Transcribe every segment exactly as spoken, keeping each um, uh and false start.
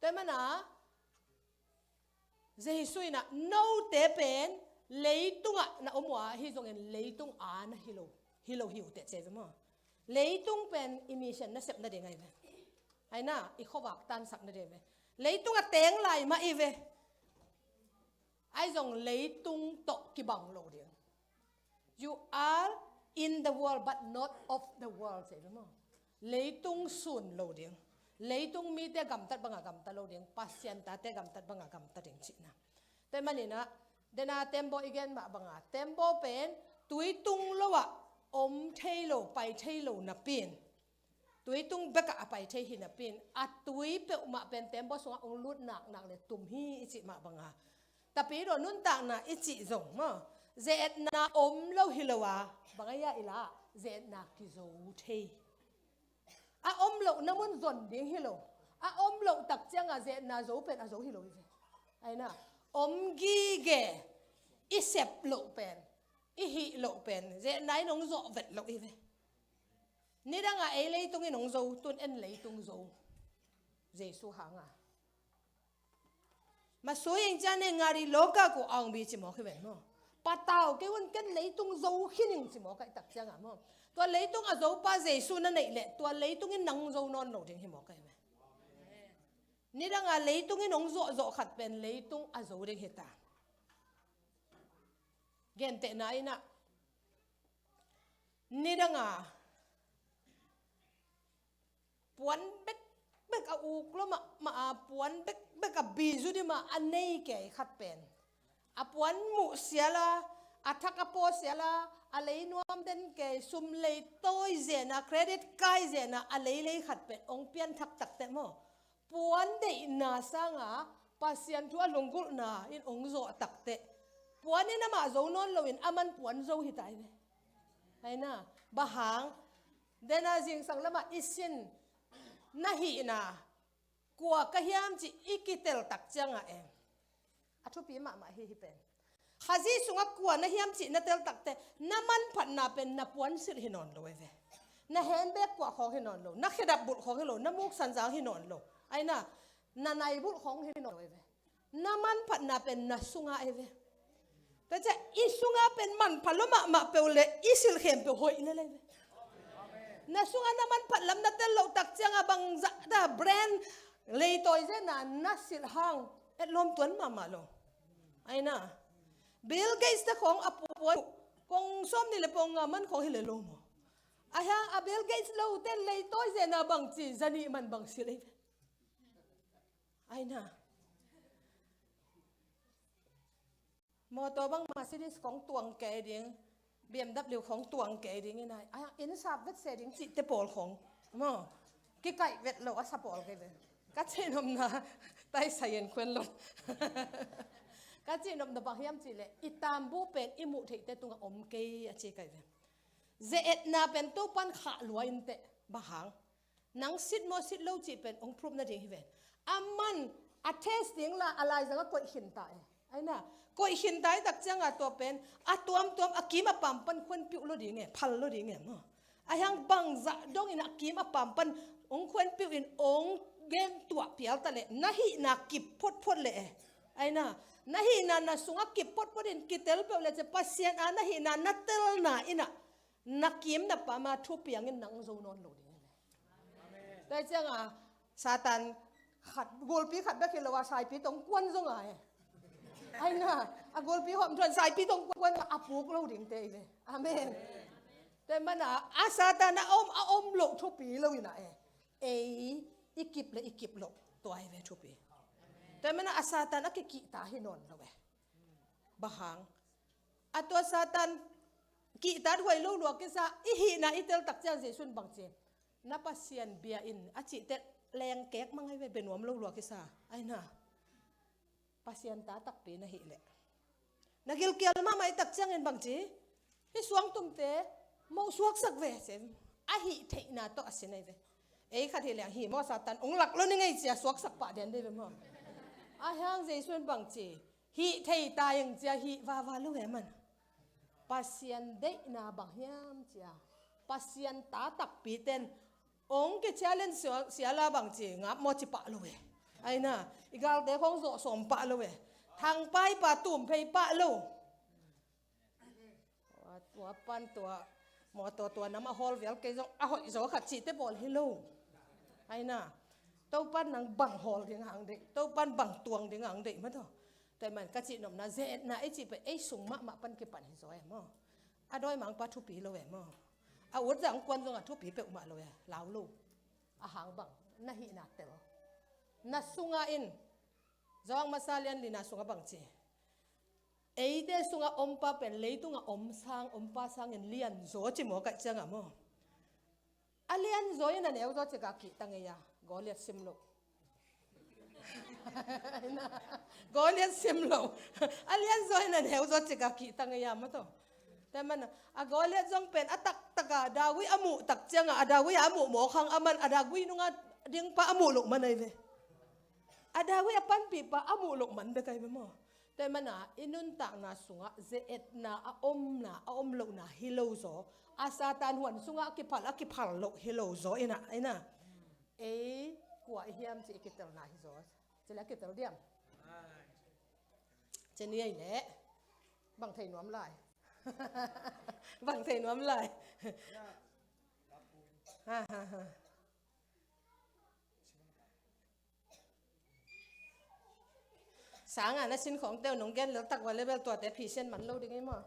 Tua mana Jesu inah note pen leitungah na om uh a, hi zongin leitung a na hi lo, hi lo hi uh teh ci ve maw. Leitung pen i mission na sep nading ahi ve. Aina i khuavak tansak nading ve. Leitung a teng lai mah i ve. Ahi zong leitung tawh kibang lo ding. You are in the world but not of the world, ci ve maw. Leitung sun lo ding. Leitung mite gamtat banga gamta lo ding. Pasian tate gamtat banga gamta ding cihna. Tua maninah dena tembaw i gen mah banga tembaw pen tui tung lo ah om thei lo, pai thei lo napin, tui tung bekah a pai thei hi napin, a tui peuhmah pen tembaw sungah ong lut naknak le tum hi i cih mah banga, tapi daw nuntakna i cih zong maw, ze-etna om lo hi lo a, bang a ia i la, ze-etna kizo thei. A om loh na mun zon ding hi lo. A om loh tak cianga ze-etna zo pen a zo hi lo i ve. Aina om gige i sep loh pen, i hih loh pen ze-etna in ong zawh vet loh i ve. Nidanga ei leitung in ong zo, tun en leitung zo. Jesu hanga. Masui ing cian ne ngari loka ko aung bi ci mawk hi ven maw. Patau kei un, ken leitung zo khin ing ci mawk ahi tak cianga maw. Tua leitung a zopa Jesu na neih leh tua leitung in nang zo nawn lo ding hi mawk ahi ve. Nidanga leitung in ong zawhzawh khat pen leitung a zo ding hi ta. Gentehna inah nidanga puan bekbek a uk lo mahmah a, puan bekbek a bizu dima a nei kei khat pen a puan muh siala, a thak a paw siala, a lei nuam den kei, sum lei tawi zena, credit kai zena a leilei khat pen ong pianthak takte maw, puan deihna sanga Pasian thu a lunggulhna in ong zawh takte puan in amah zo nawn loin aman puan zo hi ta i ve. Aina bang hang dena zingsang lamah i sin na hihna kua ka hiam cih i kitel tak cianga em, a thupi mahmah hi hi pen. Khazih sungah kua na hiam cih na tel takte na manphatna pen na puan silh hi nawn lo e ve. Na handbag kuah khawng hi nawn lo, na khedap bulh khawng hi lo, na muksan zang hi nawn lo. Aina na nai bulh khawng hi nawn lo e ve. Na manphatna pen na sunga e ve. Tua ciah i sunga pen manpha lo mahmah peuh le i silh khempeuh hoih lel e ve. Na sunga na manphat lam na tel loh tak cianga bangzah ta brand leitawi zena na silh hang etlawm tuan mahmah lo. Aina Bill Gates te khawng a pupuan kong sawm ni le pawng nga man khawng hi le lo maw. Ahiang a Bill Gates lo te leitawi zena bangci zanih man bang silh e ve. Aina mawtaw bang Mercedes khawng tuang kei ding, B M W khawng tuang kei ding inai, a inn sap vet se ding cihte pawl khawng maw, kikaih vet lo a sa pawl kei ve. Ka cihnopna taisai en khuen lo. Ka cihnopna bang hiam cihleh i tambu pen i muh theihte tungah om kei a ci kai ve. Ze-etna pen Topan khah lua inteh bang hang. Nang sit maw sit lo cih pen ong prove nading hi ven. Aman a test ding la a laizang a koih khinta e. Aina koih khinta i tak cianga tua pen a tuamtuam a kim a pam pan khuanpiuh lo ding e, phal lo ding e maw. Ahiang bangzah dongin a kim a pam pan ong khuanpiuh in ong gen tuah pial ta leh na hihna kip photphot leh e. Aina na hihna na sungah kip photphot in kitel peuh leh cia Pasian a na hihna na telna inah na kim na pama thupiangin nang zo nawn lo ding hi ve. Tua cianga Satan khat, gulpi khat bek hi lo a saipi tong kuan zong a e. Aina a gulpi hawm thuan saipi tong kuan a puk lo dingte hi ve. Amen. Tua mana a Satan a om a om loh thupi lo ina e. Ei i kip le i kip loh tua hi ve thupi. Tua mana a Satan a kikihta hi nawn lo e. Bang hang a tua Satan kihtat huai lo lua kisa i hihna i tel tak ciang Jesu in bangci na Pasian bia in a cihte lengkek mang hi ve, benuam lo lua kisa. Aina Pasian ta takpi na hih leh na gilkial mahmah i tak ciangin bangci hih suangtumte moh suaksak ve sem a hih theihna tawh a sin ahi ve. Ei khat hi leng hi maw Satan ong lak lo ni ngei cia suaksak pah den dei ve maw. Ahiang Jesu in bangci hih thei ta ing cia hih vava lo e man. Pasian deihna bang hiam cia Pasian ta takpi ten ong kichallenge siala bangci ngap maw ci pah lo e. Aina, i galte khong zawh sawm pah lo e. Thangpai pa tum phei pah lo. Tua, tua pan tua mawtaw tua nam a hawl vial kei zong a hoih zaw khat cihte bawl hi lo. Aina, Topan nang bang hawl ding hang deih, Topan bang tuang ding hang deih mataw. Tua man ka cih nopna, ze-etna i cih pen ei sung mahmah pan kipan hi zaw e maw. A dawimangpa thupi lo e maw. A ut zang kuan zong a thupi peuhmah lo e, lau lo. A hang bang na hihna tel. Na sunga in, Zawhang masa lian lina sunga bang ci. Eite sunga ompa pen leitunga om sang, ompa sangin lian zaw ci maw kaih cianga maw. A lian zaw in a neu zaw cika kihta ngei a, Goliat sim lo. Goliat sim lo. A lian zaw in a neu zaw cika kihta ngei a mataw. Tua mana, a Goliat zong pen a taktaka David a muh tak cianga, a David a muh mawk hang a man, a David nunga dingpa a muh loh man ai ve. A David a panpihpa a muh loh man bek ai ve maw. Tua mana i nuntakna sungah ze-etna a omna, a om lohna hi lo zaw. A Satan huan sungah a kiphal, a kiphal loh hi lo zaw ina, ina. Ei kua i hiam ci i kitelna hi zaw. Ci le a kitel diam. Ci ni ei leh. Bang thei nuam lai. Bang thei nuam lai. Ha, ha, ha. Sanga na sin khawng teu nong gen lel tak ua level tuate phisian man lo ding i maw.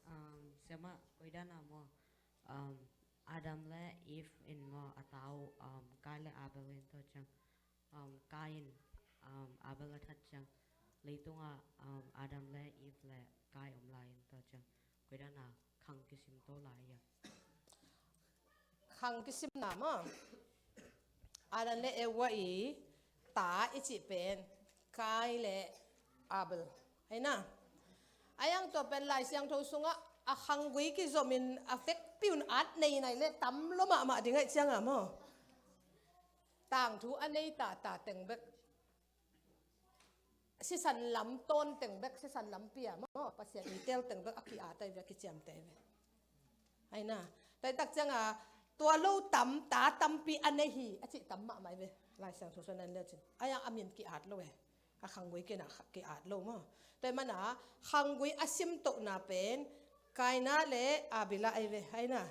Um, siama, koidan a maw. Um, Adam le Eve in maw a tau, um, Kain le Abel in tawh ciang. Um, Kain, um, Abel a that ciang. Leitunga, um, Adam le Eve le Kain om lai in tawh ciang. Koidan a khang kisim to lai a. Khang kisimna maw. Adam le Eva i ta i cih pen Kain le Abel. Aina. A yang tua pen Lai Siangtho sungah a khanggui kizomin a vekpi un at nei nai le tam lo mahmah ding aih cianga maw. Tangthu a nei tata teng bek. Sisan lam tawn teng bek, sisan lampi a maw, Pasian i tel teng bek a ki-at ai ve, a kiciamteh ai ve. Aina, tua i tak cianga, tua lo tam, ta tampi a nei hi, a cih tam mahmah ai ve. Lai Siangtho sung nan le cin. A yang a min ki-at lo e. A khanggui kina ki-at lo maw. Tua i mana, khanggui a simtohna pen, Kaina le Abila ai ve, aina.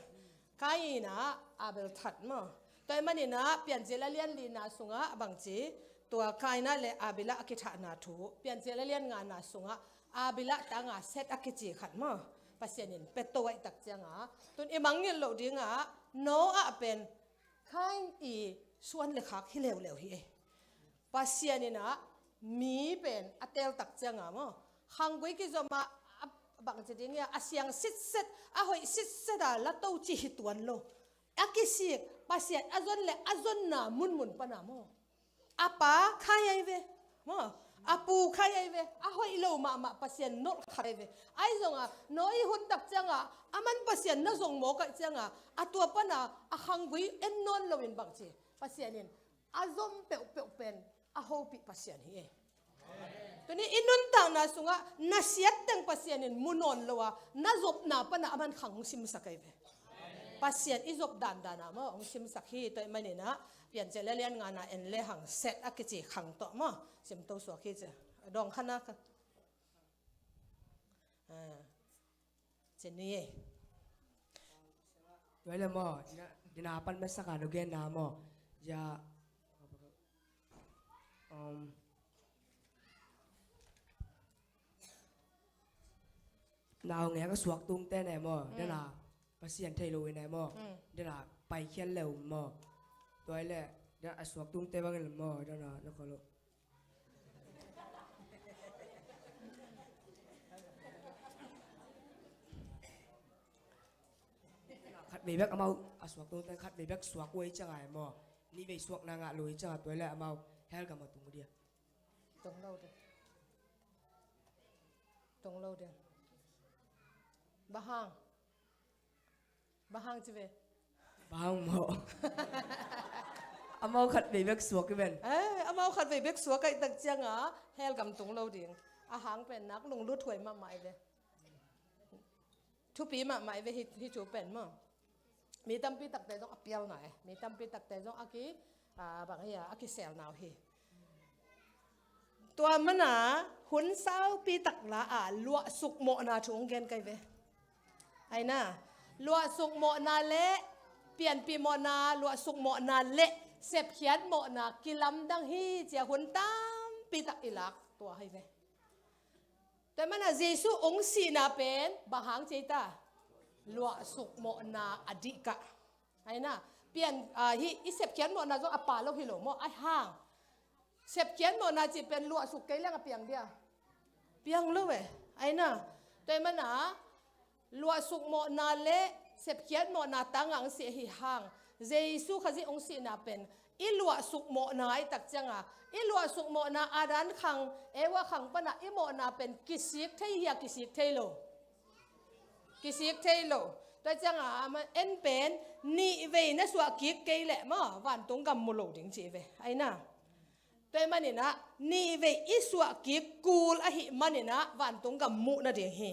Kaina Abel that maw. Tua i manina Piancil a lian lina sungah bangci, tua Kaina le Abila a kithahna thu. Piancil a lian ngana sungah Abila tanga Set a kici khat maw. Pasian in peto aih tak cianga. Tun i mangngilh loh dinga, Noah pen Kain i suan le khak hi leuleu hi e. Pasian ina mi pen a tel tak cianga maw. Khanggui kizoma a bangci ding ia, a siang sitset, a hoih sitset a la to ci hi tuan lo. A kisik, Pasian a zon le a zonna munmun pana maw. A pa khai ai ve. Maw. A pu khai ai ve. A hoih lo mahmah Pasian nolh khat ai ve. Ai zonga, Noah i hun tak cianga, a man Pasian na zong mawk aih cianga, a tua pana, a khanggui en nawn loin bangci. Pasian in, a zom peuhpeuh pen a hopih Pasian hi e. Tuni i nuntakna sungah na siat teng Pasian in mu nawn lo a, na zopna pana a man khang hong simsak ai ve. Pasian i zop dandana maw hong simsak hi. Tua i manina Piancil a lian ngana en le hang Set a kici khang tawh maw simto suak hi ci. A dawng khana ka. Ah. Cin ni ei. Tua le maw, dina pan masaka no gen na maw. Ja. Um, nau nge ka suak tung te ne maw. Mm. Dana Pasian thei lo ne maw. Mm. Dana pai khial leu maw. Tua le dana suak tung te bang le maw. Dana na ko lo. Khat vei bek amau a suak tung ten khat vei bek suak uai ciang ai maw. Ni vei suak na ngah lui ciang a tua le amau hell gam a tung dia. Tung lo dia. Tung lo dia. Bahang. Bahang ci ve. Bahang maw. Amau khat vei bek suak i ven. Eh, amau khat vei bek suak aih tak cianga hell gam tung lo ding. A hang pen nak lunglut huai mahmah i ve. Thupi mahmah i ve hi, hi thu pen maw. Mi tampi takte zong a pialna e. Mi tampi takte zong a ki a, bang hi a, a kiselna uh hi. Tua mana hun saupi tak la a luahsuk mawhna thu hong gen kai ve. Aina, luahsuk mawhna le pianpih mawhna, luahsuk mawhna le sepkhiat mawhna kilamdang hi ci a hun tampi tak i lak tua hi ve. Tua mana Jesu hong sihna pen bang hang ci ta? Luahsuk mawhna a dih kah. Aina, pian, a, hi, i sepkhiat mawhna zong a pha lo hi lo maw, a hang. Sepkhiat mawhna cih pen luahsuk kei leng a piang dia? Piang lo e. Aina, tua mana luahsuk mawhna le sepkhiat mawhna tangah hong si ahi hang. Jesu Khazih hong sihna pen i luahsuk mawhna i tak cianga, i luahsuk mawhna Adam khang, Eva khang pana i mawhna pen kisik thei hia, kisik thei lo? Kisik thei lo. Tua cianga ama en pen nihvei na suah kik kei leh maw, vantung gam mu lo ding ci ve. Aina. Tua maninah nihvei i suah kik kul ahi maninah vantung gam muh nading hi.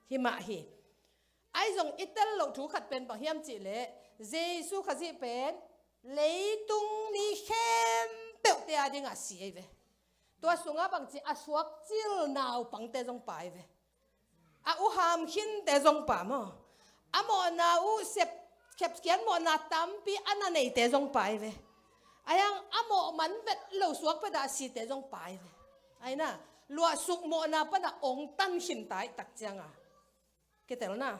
Hi mah hi. Ai zong i tel loh thu khat pen bang hiam cihleh, Jesu Khazih pen leitung mi khempeuhte a dingah si ahi ve. Tua sungah bangci a suak cil naupangte zong pha ahi ve. A uham khinte zong pha maw. A mawhna uh sep, sepkhiat mawhna tampi a na neite zong pha ahi ve. Ahi hang a mawh man vet lo suak phedah site zong pha ahi ve. Aina, luahsuk mawhna pana ong tan khinta i tak cianga. Kitelna.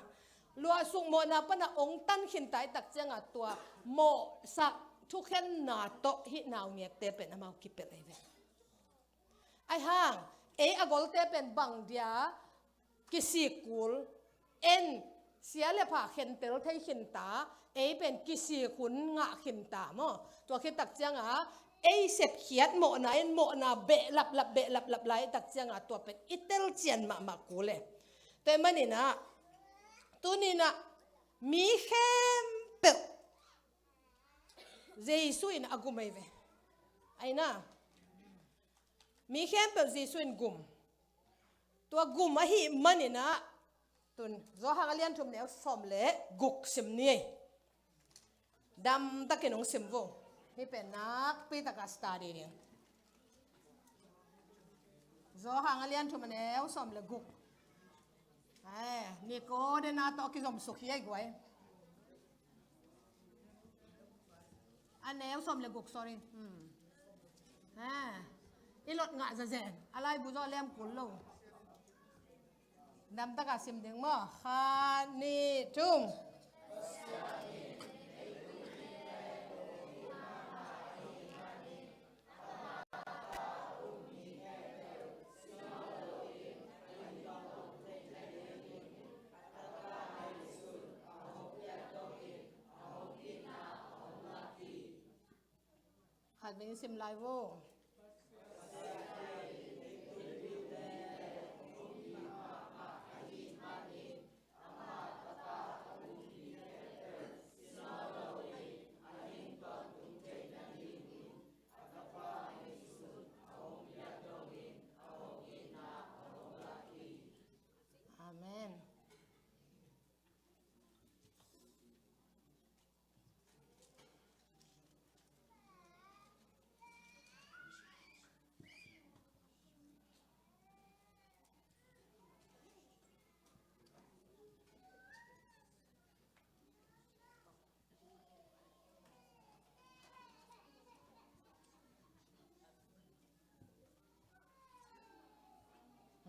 Luahsuk mawhna pana ong tan khinta i tak cianga tua mawhsak thukhenna tawh hih naungekte pen amau kipelh ahi ve. Ahi hang, ei a golte pen bang dia kisik kul, en, sia le pha khentel thei khinta, ei pen kisik hun ngah khinta maw. Tua khit tak cianga, ei sepkhiat mawhna in mawhna behlaplap, behlaplap lai tak cianga tua pen i telcian mahmah kul e. Tua maninah, tuninah, mi khempeuh Jesu in a gum ahi ve. Aina. Mi khempeuh Jesu in gum. Tua gum ahi maninah tun Johan a lian thum neu sawm le guk sim ni ei. Damtakin hong sim vo. Hih pen nakpi taka study ding. Johan a lian thum a neu sawm le guk. Ai, Nikodena tawh kizomsuk hi ei guai. A neu sawm le guk, sorry. Hmm. Ha. I lot ngah zazen. A laibu zaw lem kul lo. Damtaka sim ding maw. Khat, nih, thum. Khat vei sim lai vo. Amen.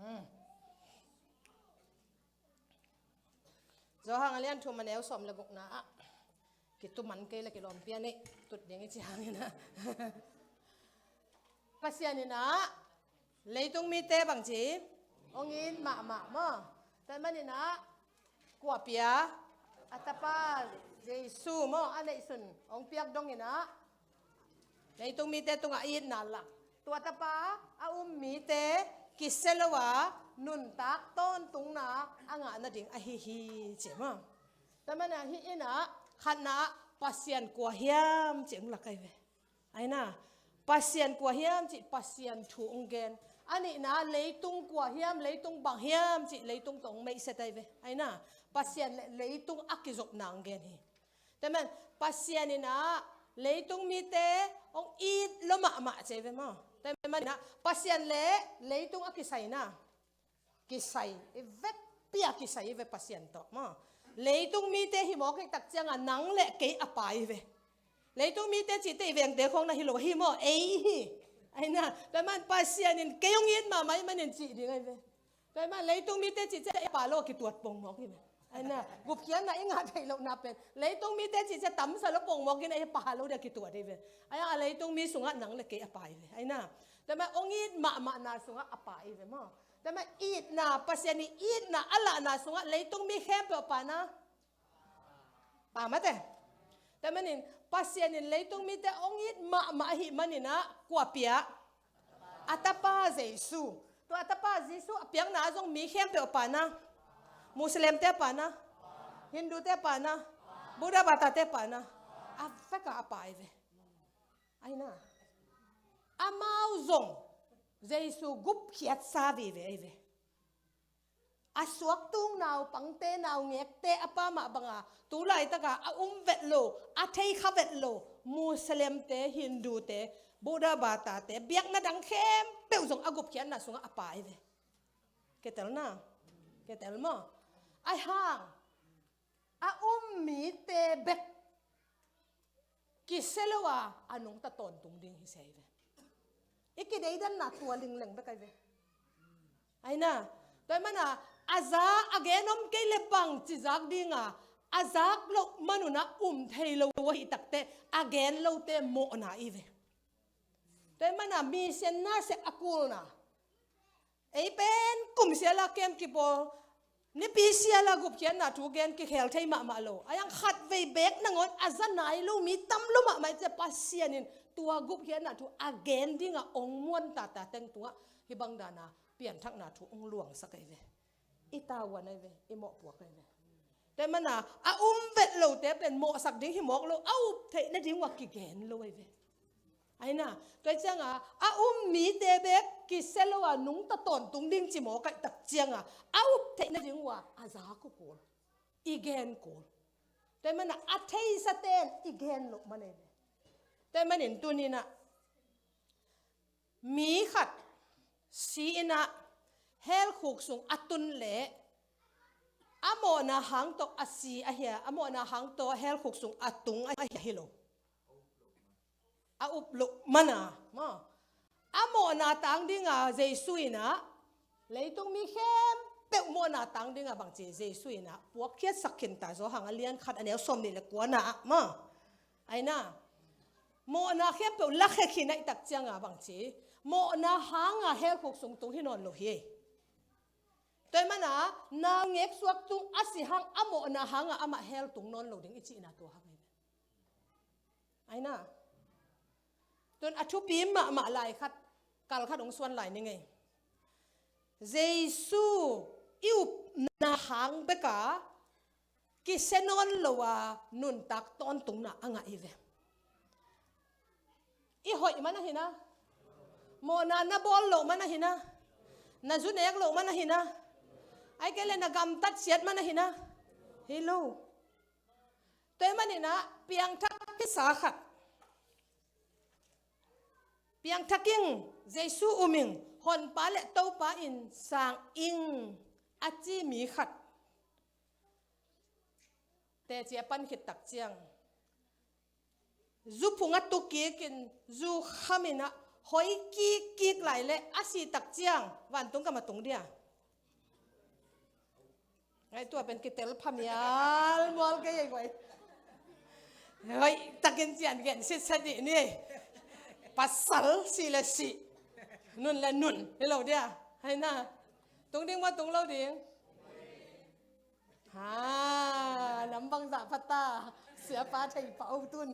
Hmm. Johan a lian thum a neu sawm le gukna ah. Kituman kei le kilawmpia nei tut ding i ci hangin ah. Pasian in ah leitung mite bangci hong it mahmah maw. Tua manin ah kua pia? A tapa Jesu maw, a neihsun hong piak dongin ah leitung mite tungah itna lak. Tua tapa a um mite kisia lo a nuntak tawntungna a ngah nading ahi hi ci maw. Tua manin ah hih in ah khatna ah Pasian kua hiam ci hong lak ahi ve. Aina, Pasian kua hiam ci Pasian thu hong gen. A nihna leitung kua hiam, leitung bang hiam ci leitung tawh hong meihset ahi ve. Aina, Pasian le leitung a kizopna hong gen hi. Tua manin Pasian in ah leitung mite Hong it lua mahmah ci ve maw. Tua ahih manin ah Pasian le leitung a kisaina, kisai, i vekpi a kisai i ve Pasian tawh maw. Leitung mite hi mawk ahih tak ciangah nang le kei a pa i ve. Leitung mite cihte i vengte khawng na hi lo hi maw, ei hi. Ahi na, tua ahih manin Pasian in kei hong it mahmah ahih manin cih ding ahi ve. Tua ahih manin leitung mite cih ciang ei a pa lo a kituat pongmawk hi ve. Ahi na, gupkhiatna i ngah theih lohna pen leitung mite cih ciang tamsa lo pongmawk in ei a pa lo ding a kituat hi ve. Ahi a, leitung mi sungah nang le kei a pa hi ve. Ahi na, tua ahih manin hong it mahmahna sungah a pa hi ve maw. Tua ahih manin itna, Pasian i itna a lahna sungah leitung mi khempeuh a pa na. Pa mate. Tua ahih manin Pasian in leitung mite hong it mahmah ahih manin ah kua pia? A tapa Jesu. Tua a tapa Jesu a piakna ah zong mi khempeuh a pa na. Muslimte a pa na. Hindute a pa na. Buddha batate a pa na. A vek a a pa i ve. Ahi na, amau zong Jesu gupkhiatsa vive ahi ve. A suaktung naupangte, naungekte a pa mah banga tu laitaka a um vet lo, a thei kha vet lo Muslimte, Hindute, Buddha batate, biakna dang khempeuh zong a gupkhiatna sungah a pa i ve. Kitel na, kitel maw. Ahi hang a um mite bek kisia lo a a nungta tawntung ding hi sia hi ve. I kideidanna tua lingleng bek ahi ve. Ahi na, tua ahih manin a za a gen om kei le bangci zak ding a, a zak loh manun ah um thei lo ahih takteh a gen lote mawhna i ve. Tua ahih manin a mi sianna sek a kulna. Ei pen kum siala kem kibawl, nipi siala gupkhiatna thu gen kikhel thei mahmah lo. Ahi hang khatvei beek nangawn a za nai lo mi tam lo mahmah i ciang Pasian in tua gupkhiatna thu a gen dingah hong muan tata teng tungah hih bang dana pianthakna thu hong luangsak ahi ve. I tavuan ahi ve, i mawhpuak ahi ve. Tua ahih manin a um vet lote pen mawhsak ding hi mawk lo, a up theih nading uh a kigen lo ahi ve. Ahi na, tua ciangah a um mite bek kisia lo a nungta tawntung ding ci mawk ahih tak ciangah a up theih nading uh a zak uh kul, i gen kul. Tua ahih manin a theisate in i gen loh man ahi ve. Tua ahih manin tuni-in ah mi khat si-in ah hell khuk sung a tun leh a mawhna hang tawh a si ahi a, a mawhna hang tawh hell khuk sung a tung ahi hi lo. A up loh man a maw. A mawhna tang dinga Jesu in ah leitung mi khempeuh mawhna tang dinga bangci Jesu in ah puakkhiatsak khinta, Johan a lian khat a neu sawmnih le kuana ah maw. Ahi na, mawhna khempeuh lakhia khin ahih tak cianga bangci mawhna hanga hell khuk sung tung hi nawn lo hi. Tua ahih manin a naungek suaktung a si hang a mawhna hanga amah hell tung nawn lo ding i cihna tua hang hi. Ahi na, tun a thupi mahmah lai khat, kal khat hong suan lai ni ngei. Jesu i upna hang beka kisia nawn lo a nuntak tawntungna a ngah hi ve. I hoih man ahi na, mawhna na bawl loh man ahi na, na zu nek loh man ahi na, ahih kei leh na gamtat siat man ahi na, hi lo. Tua ahih manin ah piangthak kisa khat, piangthak ing, Jesu um ing, Honpa le Topa in sang ing a ci mi khat teci a pan khit tak ciang, zu phung a tu kikin, zu khamin ah hoi kikkik lai leh a si tak ciang vantung gam a tung dia? Ngai, tua pen kitel pha mial mual kei ei guai. Hoi takin cian gen sitset dih ni. Pasal si le si, nun le nun hi lo dia. Ahi na, tung ding maw tung lo ding? Ha, nam bangzah pha ta, siapa thei pah o tun.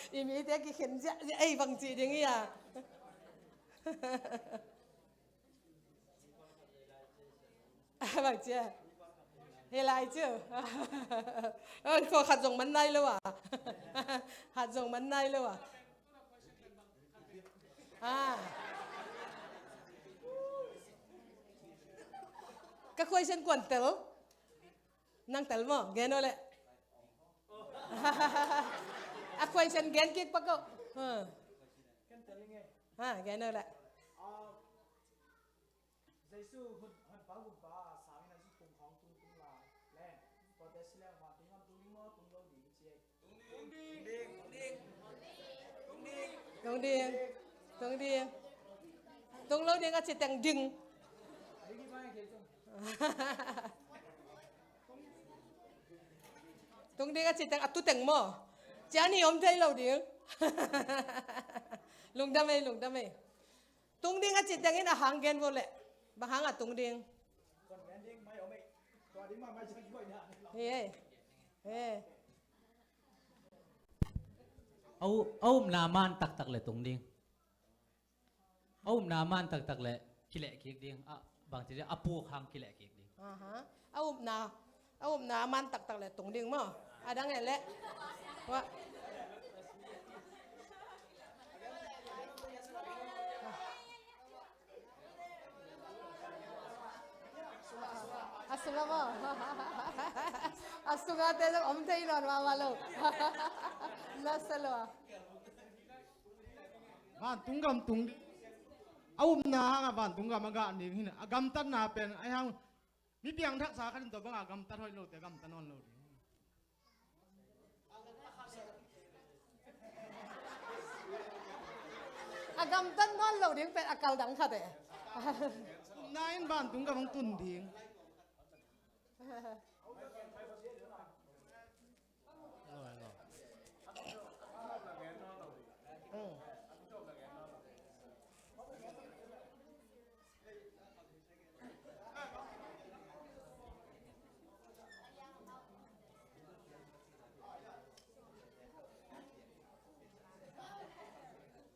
I mite kikhen ziahziah ei, bangci ding hi a. Bangci a, hi lai cu. Oi, kua khat zong man nai lo a. Khat zong man nai lo a. Ah. Ka question kuan tel. Nang tel maw, gen o leh. A question gen kik pak o. Ha. Ha, gen no le. Jesu hun, hun pa gumpa sangin a zu tung khawng tung tung lai le. Tua te si le ma tung am tung ding maw tung lo ding ci ei. Tung ding. Tung ding. Tung lo ding a ci teng ding. Tung ding a ci teng a tu teng maw. Ci a ni om thei lo ding. Lungdam ei, lungdam ei. Tung ding a ci tengin a hang gen vo le. Bang hang a tung ding. Hei, hei. A u-, a upna man taktak le tung ding. A upna man taktak le kileh kik ding. A, bang ci ding, a puk hang kileh kik ding. Aha. A upna, a upna man taktak le tung ding maw. A dang e le. Wa. A sunga maw. A sunga te zong om thei nawn mahmah lo. Nasa lo a. Vantung gam tung ding. A upna hangah vantung gam a gah ding hi na. A gamtatna pen a hang mi piangthaksa khat in tua bangah gamtat hoih lote gamtat nawn lo ding. A gamtat nawn lo ding pen a kal dang khat e. Upna in vantung gam hong tun ding.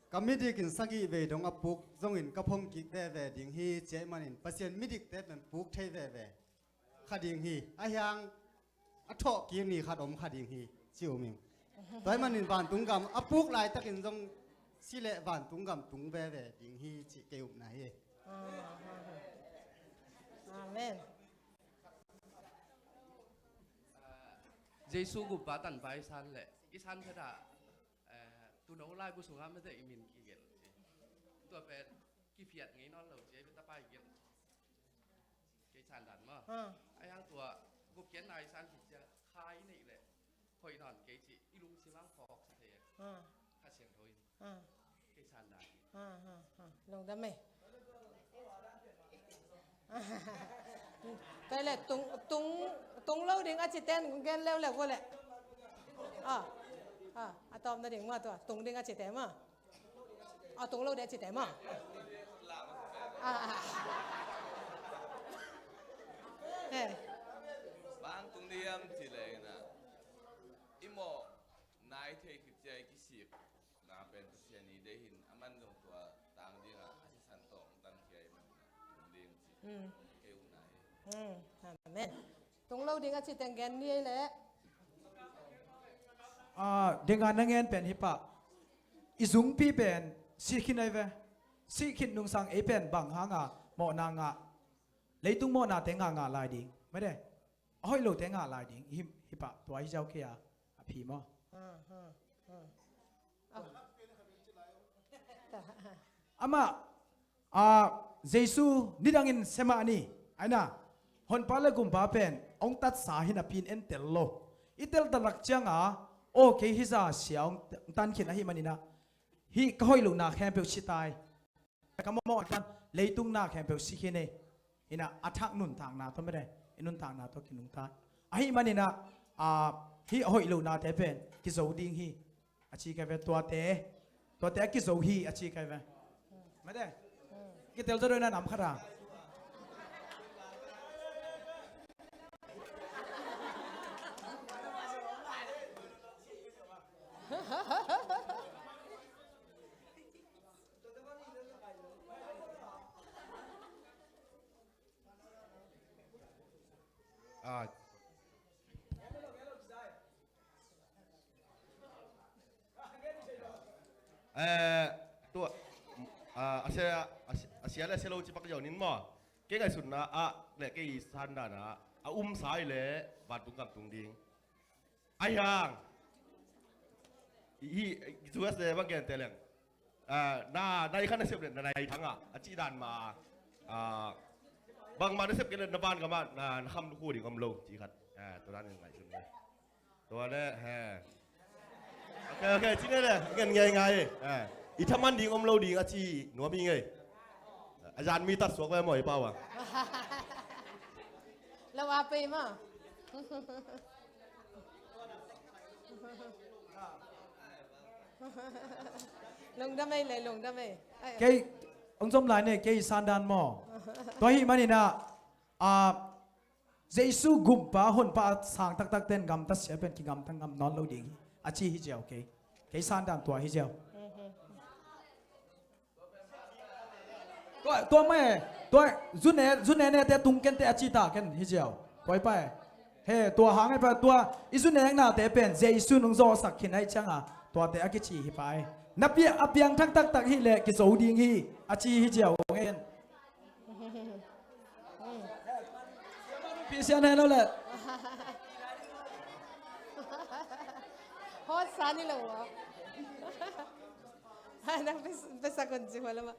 Ka midik in sagih vei dong a puk zongin ka phom kik veve ding hi, ci ahih manin Pasian midikte pen puk thei veve kha ding hi. A hiang a thawh kik ni khat om kha ding hi, ci um ing. Tua ahih manin vantung gam a puk laitakin zong si leh vantung gam tung veve ding hi, ci kei upna hi. Amen. Jesu gumpa tanpa i san leh i san khat ah, eh, tuuno laibu sungah mete i min kigelh ci. Tua pen kiphiat ngei nawn lo ci, ei beta pai gelh. Kei sandan maw. Ah. A yang tua gupkhiatna i san khit ciang kha i neih leh hoih nawn kei ci i lungsim ang phawk sa thei e. Ah. Kha Siangtho in. Ah. Kei sandan. Ah, ah, ah. Lungdam e. Tua le tung, tung, tung lo ding a ci ten gen leuleu vo le. Ah, ah, a tawpna ding mah tua tung ding a ci te mah. A tung lo ding a ci te mah. Ah, ah. Eh. Bang tung diam ci le na. I mawh nai thei khit ciang i kisik na pen Pasian i deih in a man zong tua tang dingah a sisan tawh hong tankhia i man tung ding ci. Hmm. Kei upna hi. Hmm. Amen. Tung lo ding a ci teng gen ni ei leh. Ah, ding a na ngen pen hi pah. I zungpi pen sih khin ei ve. Sih khin nungsang ei pen bang hanga mawhna ngah. Leitung mawhnate ngah ngah lai ding. Mede. A hoih lote ngah lai ding. Hi, hi pah tua hi ziau kei a. A phi maw. Ah, ah, ah. Amah, ah, Jesu nidangin semah ni, aina, honpa le gumpa pen hong tatsa hi napi in en tel lo. I teltat lak cianga, aw kei hi za sia hong tankhin ahih maninah, hih ka hoih lohna khempeuh si tai. Ka mawh tan leitung na khempeuh si khin ei. Inah a thak nuntakna tawh mede, i nuntakna tawh kinungta. Ahih maninah, ah, hih a hoih lohnate pen kizo ding hi. A ci kai ve tuate. Tuate a kizo hi a ci kai ve. Mede. Kitel zaw doi na nam khat a. Ah. Eh, tua, ah, a sia, a sia, a sia le a sia lo ci pak zau nin maw. Kei ngaihsutna ah le kei sandan ah a um sa i le vantung gam tung ding. A hiang. Hi, hi, U S le bang gen te leng. Ah, na, na i khan na sep le, na, na i thang a, a ci dan ma, ah, bang ma na sep ke le, na van ka ma, na, na kham lukhu ding om lo, ci khat. Ah, tua dan in ngai sun le. Tua le, he. Ok, ok, ci ne le, ngen ngai ngai. Ah, i thaman ding om lo ding, a ci nuam hi ngei. A zan mi tat suak ve maw i pau a. Lo a pei ma. Lungdam ei le, lungdam ei. Ai. Kei, ong zom lai ne, kei sandan maw. Tua hi maninah, ah, Jesu gumpa honpa a sang taktak ten gamta sia pen kigamta ngam nawn lo ding hi. A ci hi ziau kei. Kei sandan tua hi ziau. Tua, tua mah e, tua, zune, zune nete tung kente a ci ta ken hi ziau. Tua i pa e. He, tua hang e pa, tua, i zuneknate pen, Jesu nung zawhsak khin ahi cianga, tuate a kici hi pa e. Na pia, a piang thak taktak hi le, kizo ding hi, a ci hi ziau, ong en. Pi sian hen lo le. Hot sa ni lo. Nang pes-, pesa kunci wala ma.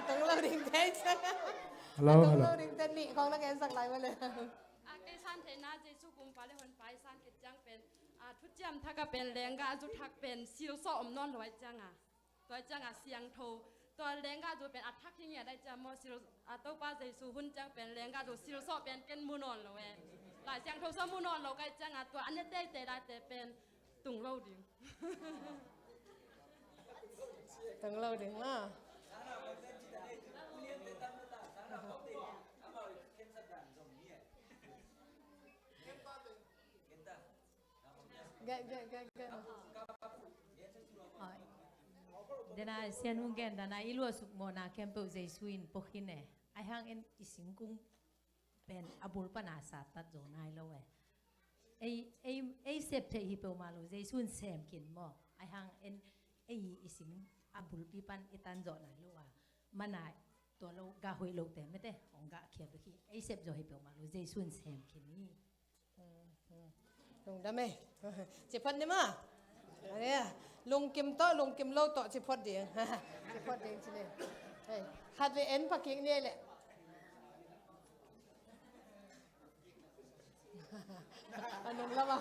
Tung lo ding te. Hello, hello. Tung lo ding te ni kong na gen sak lai wala. A kei san theihna Jesu gumpa le honpa i san khit ciang pen, a, thuciam thak a pen lenggah zu thak pen silsawh om nawn lo ahih cianga. Tua cianga siangtho, tua lenggah zu pen a thak hi ngiat ahih ciang maw sil, a Topa Jesu hun ciang pen lenggah zu silsawh pen ken mu nawn lo e. Lai Siangtho sawh mu nawn lo ka hih cianga tua a ne teitei laite pen tung lo ding. Tung lo ding maw. Ge, ge, ge, ge. Oi. Dena sian hong gen dana i luah suk mawhna khempeuh Jesu in pua khin e. Ahi hang en i singkung pen a bul pana sattat zo nai lo e. Ei, ei, ei sep theih hi peuhmah lo, Jesu in sem khin maw. Ahi hang en ei i sing a bulpi pan i tan zawh nai lo a. Mana tua lo gah hoih lote mete hong gah khia bek hi. Ei sep zo hi peuhmah lo, Jesu in sem khin hi. Lungdam e. Ci phot ni maw. Lungkim tawh, lungkim lo tawh ci phot ding. Ci phot ding ci ni. Hei, khat vei en pha kik ni ei leh. A nung lamah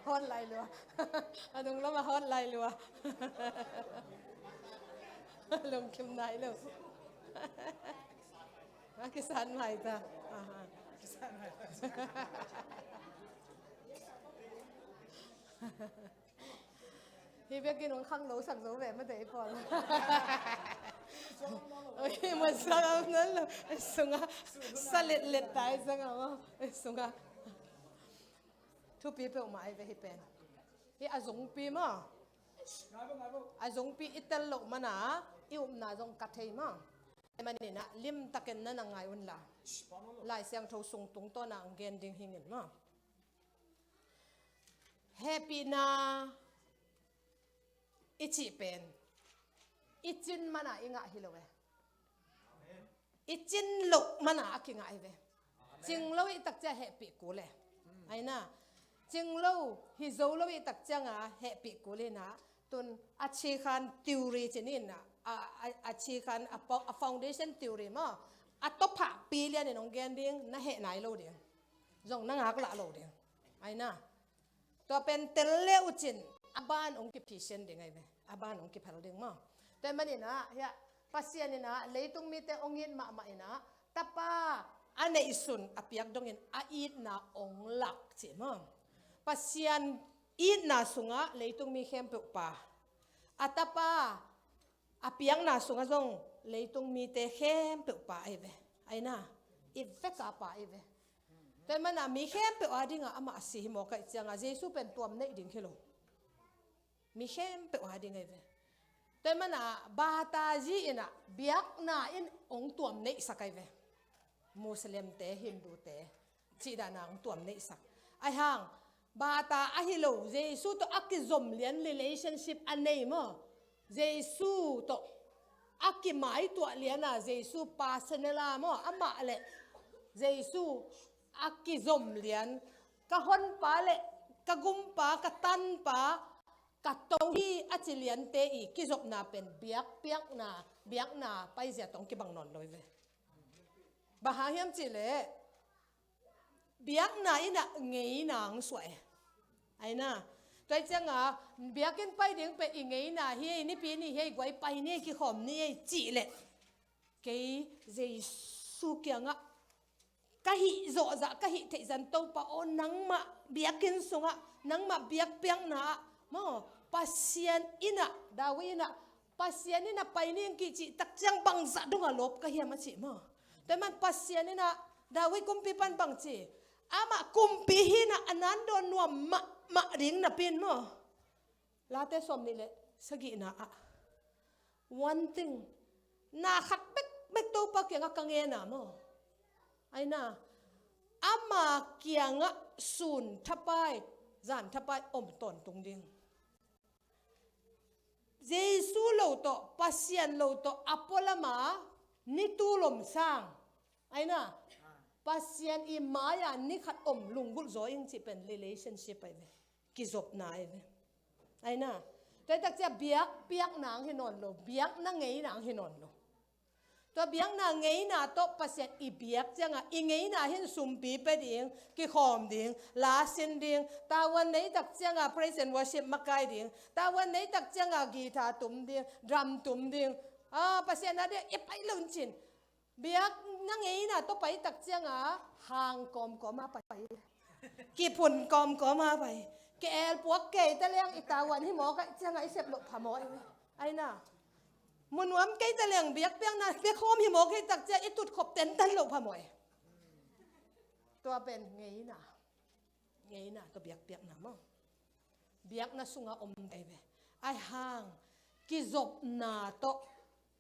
hawt lai lua. A nung lamah hawt lai lua. Lungkim nai lo. A kisan mai ta. Aha. Hi biakin hong khang lo sak zo ve mate i pawl. Oi, man sa lam nan lo. Sunga sa letlet tai sanga maw. Sunga. Thupi peuhmah ai ve hi pen. Hi a zungpi maw. A zungpi i tel loh mana i upna zong ka thei maw. Maninah limtakin na na ngai unla. Lai Siangtho sung tungtawna ang gen ding hingin maw. Hehpihna i cih pen i cin mana i ngah hi lo e. I cin loh mana a kingah hi ve. Cing lo i takcia hehpih kul e. Aina. Cing lo hi zo lo i takcianga hehpih kul ina. Tun a cikhan theory cin ina. A, a, a cikhan a, a foundation theory maw. A tawphah pi lianin hong gen ding na heh nai lo ding. Zong na ngaklah lo ding. Aina. Tua pen tel le uh cin a ban hong kiphisian ding ahi ve. A ban hong kiphal ding maw. Tua maninah hiah Pasian inah leitung mite hong it mahmah inah Tapa a neihsun a piak dongin a itna hong lak cih maw. Pasian itna sungah leitung mi khempeuh pa. A Tapa a piakna sungah zong leitung mite khempeuh pa ahi ve. Aina, i veka pa ahi ve. Tua mana mi khempeuh a dinga amah a si hi mawk ahih cianga Jesu pen tuam neih ding hi lo. Mi khempeuh a ding ahi ve. Tua mana bata zi inah biakna in hong tuam neihsak ahi ve. Muslimte, Hindute cih dana hong tuam neihsak. Ahi hang bata ahi lo, Jesu tawh a kizom lian relationship a nei maw. Jesu tawh a kimaituah liana Jesu personal a maw. Amah le Jesu a kizom lian, ka honpa le ka gumpa, ka tanpa, ka to hi a ci liante i kizopna pen biakpiakna, biakna paizia tawh kibang nawn lo hi ve. Bang hang hiam cih leh biakna in ah ngeina hong suah e. Ai na. Tua ciangin biakinn pai ding pen i ngeina hi ei, nipi ni hi ei, guai pai ni ei, kikhawm ni ei cih leh kei Jesu kiangah ka hih zawhzah, ka hih theih zah Topa aw, nangmah biakinn sungah, nangmah biakpiakna ah maw, Pasian in ah, David in ah, Pasian in ah pai ning kicih tak ciang bangzah dongah lawp ka hiam a cih maw. Tua man Pasian in ah David kumpi pan bang ci, amah kumpi hi in ah a nan dawn nuam mahmah ding napi in maw. Late sawmnih le sagihna ah, one thing, na khat bekbek Topa kiangah ka ngen a maw. Ai na, ama kiangah sun thapai, zan thapai om tawntung ding. Jesu lo tawh, Pasian lo tawh a pualam a ni tul om sang, ai na, Pasian i mai-ah ni khat om lunggulh zaw ing cih pen relationship ai ve. Kizopna ai ve. Ai na. Tua hi tak ciang biakpiakna hong hi nawn lo, biakna ngeina hong hi nawn lo. Tua biakna ngeina tawh Pasian i biak ciangin i ngeina hi in sumpi pia ding, kikhawm ding, la sin ding, tavuan nei tak ciangin praise and worship makai ding, tavuan nei tak ciangin guitar tum ding, drum tum ding. Ah, Pasian a dia i pai lo in cin. Biakna ngeina tawh pai tak ciangin hang kawmkawm a pai. Kiphun kawmkawm a pai. Ke-el puak kei ta leng i tavuan hi mawk ahih ciangin i sep loh phamawh hi. Ai na. Mu nuam kei ta leng biakpiakna biakhawm hi mawk ahih tak ciang i tutkhop tentan loh phamawh hi. Tua pen ngeina. Ngeina tawh biakpiakna maw. Biakna sungah om dai ve. Ai hang kizopna tawh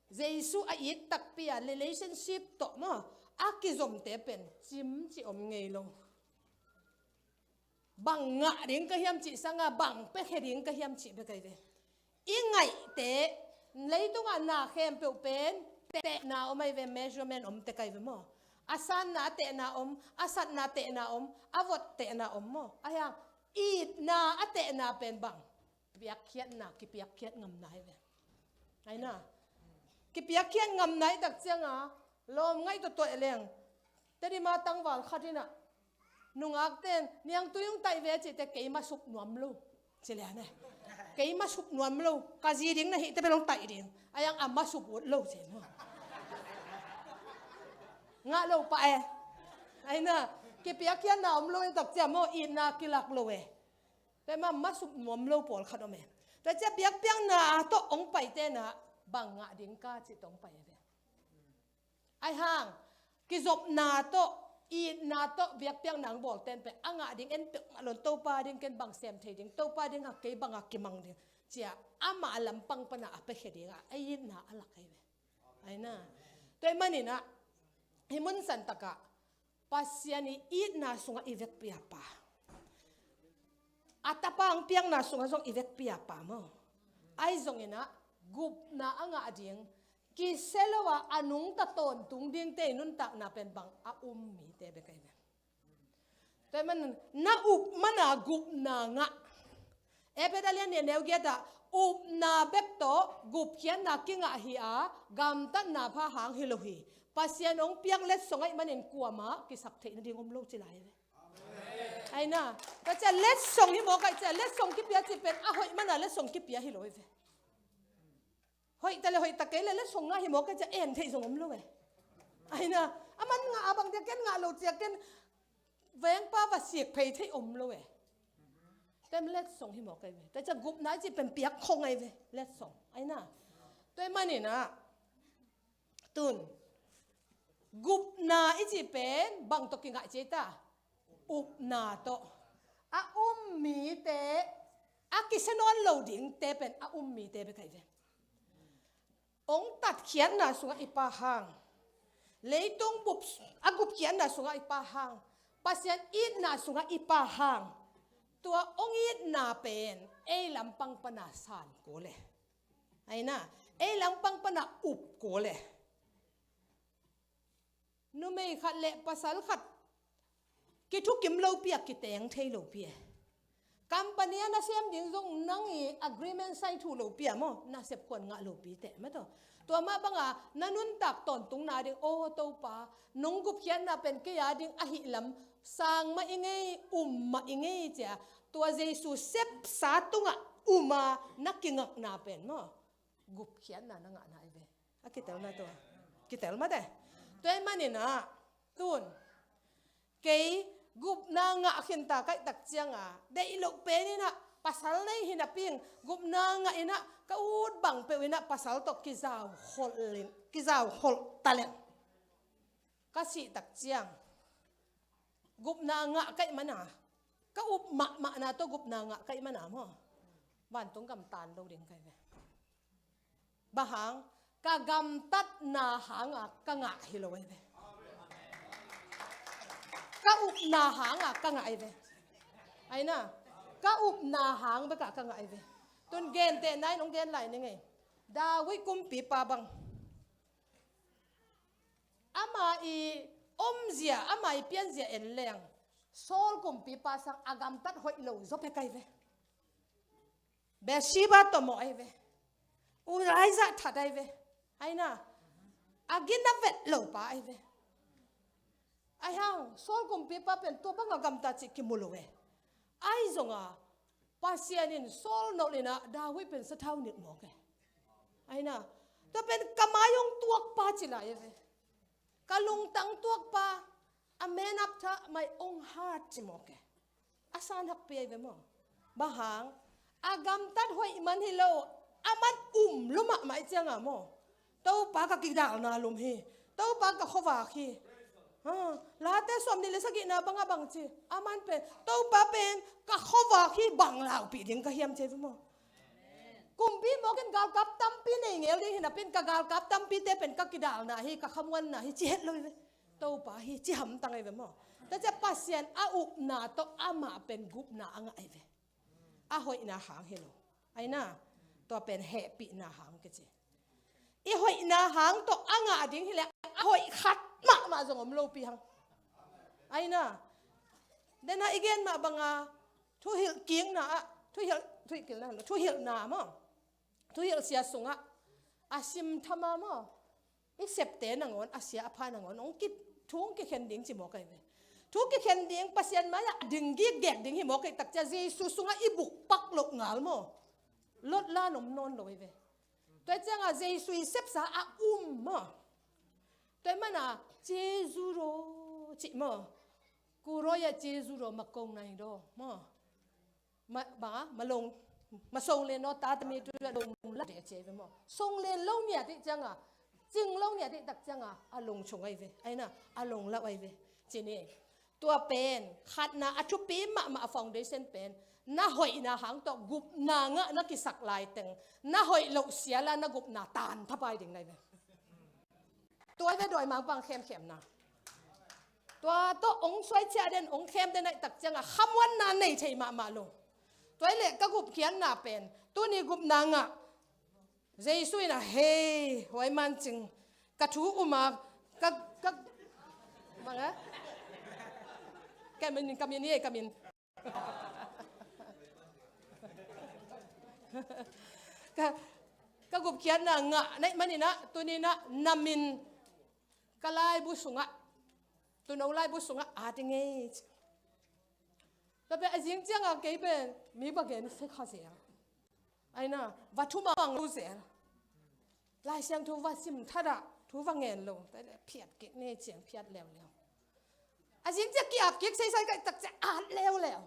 Jesu a it takpi a relationship tawh maw, a kizomte pen cimci om ngei lo. Bang ngah ding ka hiam cih sangin bang piakhia ding ka hiam cih bek ai ve. I ngaihte, leitungah na khempeuh pen tehna om ai ve, measurement om tek ai ve maw. A sanna a tehna om, a satna a tehna om, a vot tehna om maw. Ai hang itna a tehna pen bang piakkhiatna, kipiakkhiat ngamna ai ve. Ai na. Kipiakkhiat ngamna ai tak ciangin lawm ngaih tawh tuah leng. Tedim a tangval khat in ah nungakten niangtui hong taih ve cihte kei masup nuam lo. Ci lian e. Kei masup nuam lo. Ka zi ding na hih te bel hong taih ding. Ai hang a masup ut lo ci maw. Ngah lo pah e. Ai na. Kipiakkhiatna om lo in tak ciang maw itna kilak lo e. Tua mah masup nuam lo pawlkhat om e. Tua ciang biakpiakna tawh hong paite in ah bang ngah ding ka cih tawh hong pai e. Ai hang kizopna tawh, itna tawh biakpiakna hong bawlte in pen a ngah ding en peuhmah lo in, Topa ding ken bang sem thei ding, Topa ding a kei bang a kimang ding. Ci-a amah lampang pan a a piakhia ding a, a itna a lak ai ve. Ai na. Tua ahih manin ah hih mun santak ah Pasian i itna sungah i vekpi a pa, a Tapa hong piakna sungah zong i vekpi a pa maw. Ahi zongin ah gupna a ngah ding, kisia lo a a nungta tawntung dingte i nuntakna pen bang a um mite bek ai ve. Tua ahih manin na up man a gupna ngah. Efesa a lian nih a neu giat ah upna bek tawh gupkhiatna kingah hi a, gamtatna pha hang hi lo hi. Pasian hong piak letsong ahih manin kuamah kisap theih nading om lo ci lai ve. Ai na. Tua ciang letsong hi mawk ahih ciang letsong kipia cih pen a hoih man a letsong kipia hi lo hi ve. Hoih ta le hoih ta kei le letsong ngah hi mawk ahih ciang en theih zong om lo e. Ai na. A man ngah a bang dia ken ngah lo ci-a ken vengpa va sik phei theih om lo e. Tua ahih manin letsong hi mawk ai ve. Tua ciang gupna i cih pen piak khong ai ve. Letsong. Ai na. Tua ahih manin ah tun gupna i cih pen bang tawh kingah ci ta? Upna tawh. A um mite, a kisia nawn lo dingte pen a um mite bek ai ve. Hong tatkhiatna sungah i pa hang, leitung bup a gupkhiatna sungah i pa hang, Pasian itna sungah i pa hang, tua hong itna pen ei lampang pan a san kul e. Ai na, ei lampang pan a up kul e. Numei khat le pasal khat kithukim lopi a, kiteng thei lopi e. Company a na sem ding zong nang i agreement sign thu lopi a maw, na sep khuan ngah lopi teh maw taw. Tua mah banga na nuntak tawntungna ding, aw Topa, nong gupkhiatna pen kei a ding ahih lam sang mah i ngei, um mah i ngei cia. Tua Jesu sepsa tungah um a na kingakna pen maw, gupkhiatna na ngahna i ve. A kitel na tua. Kitel mate. Tua i maninah tun kei gupna ngah khinta kaihtak cianga deih loh peninah pasal nei hinaping gupna ngah inah ka ut bang peuh inah pasal tawh kizau holh in, kizau holh talent. Ka sihtak ciang gupna ngah kaih mana, ka up mahmahna tawh gupna ngah kaih mana maw, vantung gam tan lo ding kai ve. Bang hang, ka gamtatna hanga ka ngah hi lo ai ve. Ka upna hanga ka ngah ai ve. Aina, ka upna hang beka ka ngah ai ve. Tun gentehna in hong gen lai ning ei. David kumpipa bang, ama i omzia, ama i pianzia en leng Saul kumpipa sang a gamtat hoih lo zaw pek ai ve. Bathsheba tawh mawh ai ve. Uriah that ai ve. Aina, a gina vet lo pa ai ve. Ai hang Saul kumpipa pen tua banga gamta cih kimu lo ve. Ai zonga Pasian in Saul nolh inah David pen sathau nilh mawk e. Aina, tua pen ka mai hong tuakpa ci lai e ve. Ka lungtang tuakpa, a man after my own heart ci mawk e. A san hakpi ai ve maw. Bang hang, a gamtat hoih man hi lo, a man um lo mahmah i cianga maw, Topa ka kidalna lum hi. Topa ka khuavak hi. Ha, Late sawmnih le sagihna banga bang ci, a man pen Topa pen ka khuavak hi, bang laupih ding ka hiam ci ai ve maw. Kumpi mawkin galkap tampi nei ngel ding hinapin ka galkap tampite pen ka kidalna hi, ka khamuanna hi ci het lo ai ve. Topa hi ci hamtang ai ve maw. Tua cia Pasian a upna tawh amah pen gupna a ngah ai ve. A hoihna hang hi lo. Aina, tua pen hehpihna hang kici. I hoihna hang tawh a ngah ding hileh a hoih khat mahmah zong om lopi hang. Aina, dena i gen mah banga thuhilh kikna ah, thuhilh, thuhilh kikna, thuhilhna maw, thuhilh sia sungah a sim thama maw, i septe nangawn, a sia a pha nangawn hong ki, thu hong kikhen ding ci mawk ai ve. Thu kikhen ding, Pasian mai-ah ding gikgek ding hi mawk ai tak cia Jesu sungah i bukpak loh ngal maw, lotla nom nawn lo ai ve. Tua cianga Jesu i sepsa a um maw. Tua mana Jesu ro cih maw. Ku ro ya Jesu ro ma kong nai ro maw. Ma, ba, ma long, ma song len no ta tami tu la long la de ce ve maw. Song len lo nia ti cianga, cing lo nia ti tak cianga, a long chung ai ve. Aina, a long lau ai ve. Cini. Tua pen khatna a thupi mahmah a foundation pen na hoihna hang tawh gupna ngah na kisak laiteng na hoih loh siala na gupna tan thapai ding nai ve. Tua ve dawi mangpang khemkhemna. Tua tawh ong suaiciah den ong khem den aih tak cianga khamuanna nei thei mahmah lo. Tua i leh ka gupkhiatna pen tuni gupna ngah Jesu in a hei huai mancing ka thu uma ka, ka, banga? Ka min, ka min hi ei, ka min. Ka, ka gupkhiatna ngah naih maninah tuninah na min ka laibu sungah, tuno laibu sungah a ti ngei. Tua pen a zing cianga kei pen mi va gen se kha zel. Aina, va thumang lo zel. Lai Siangtho va sim thatah thu va ngen lo. Tua le phiat kik ne ciang phiat leuleu. A zing ciang ki-ap kik seisai kaih tak ciang at leuleu.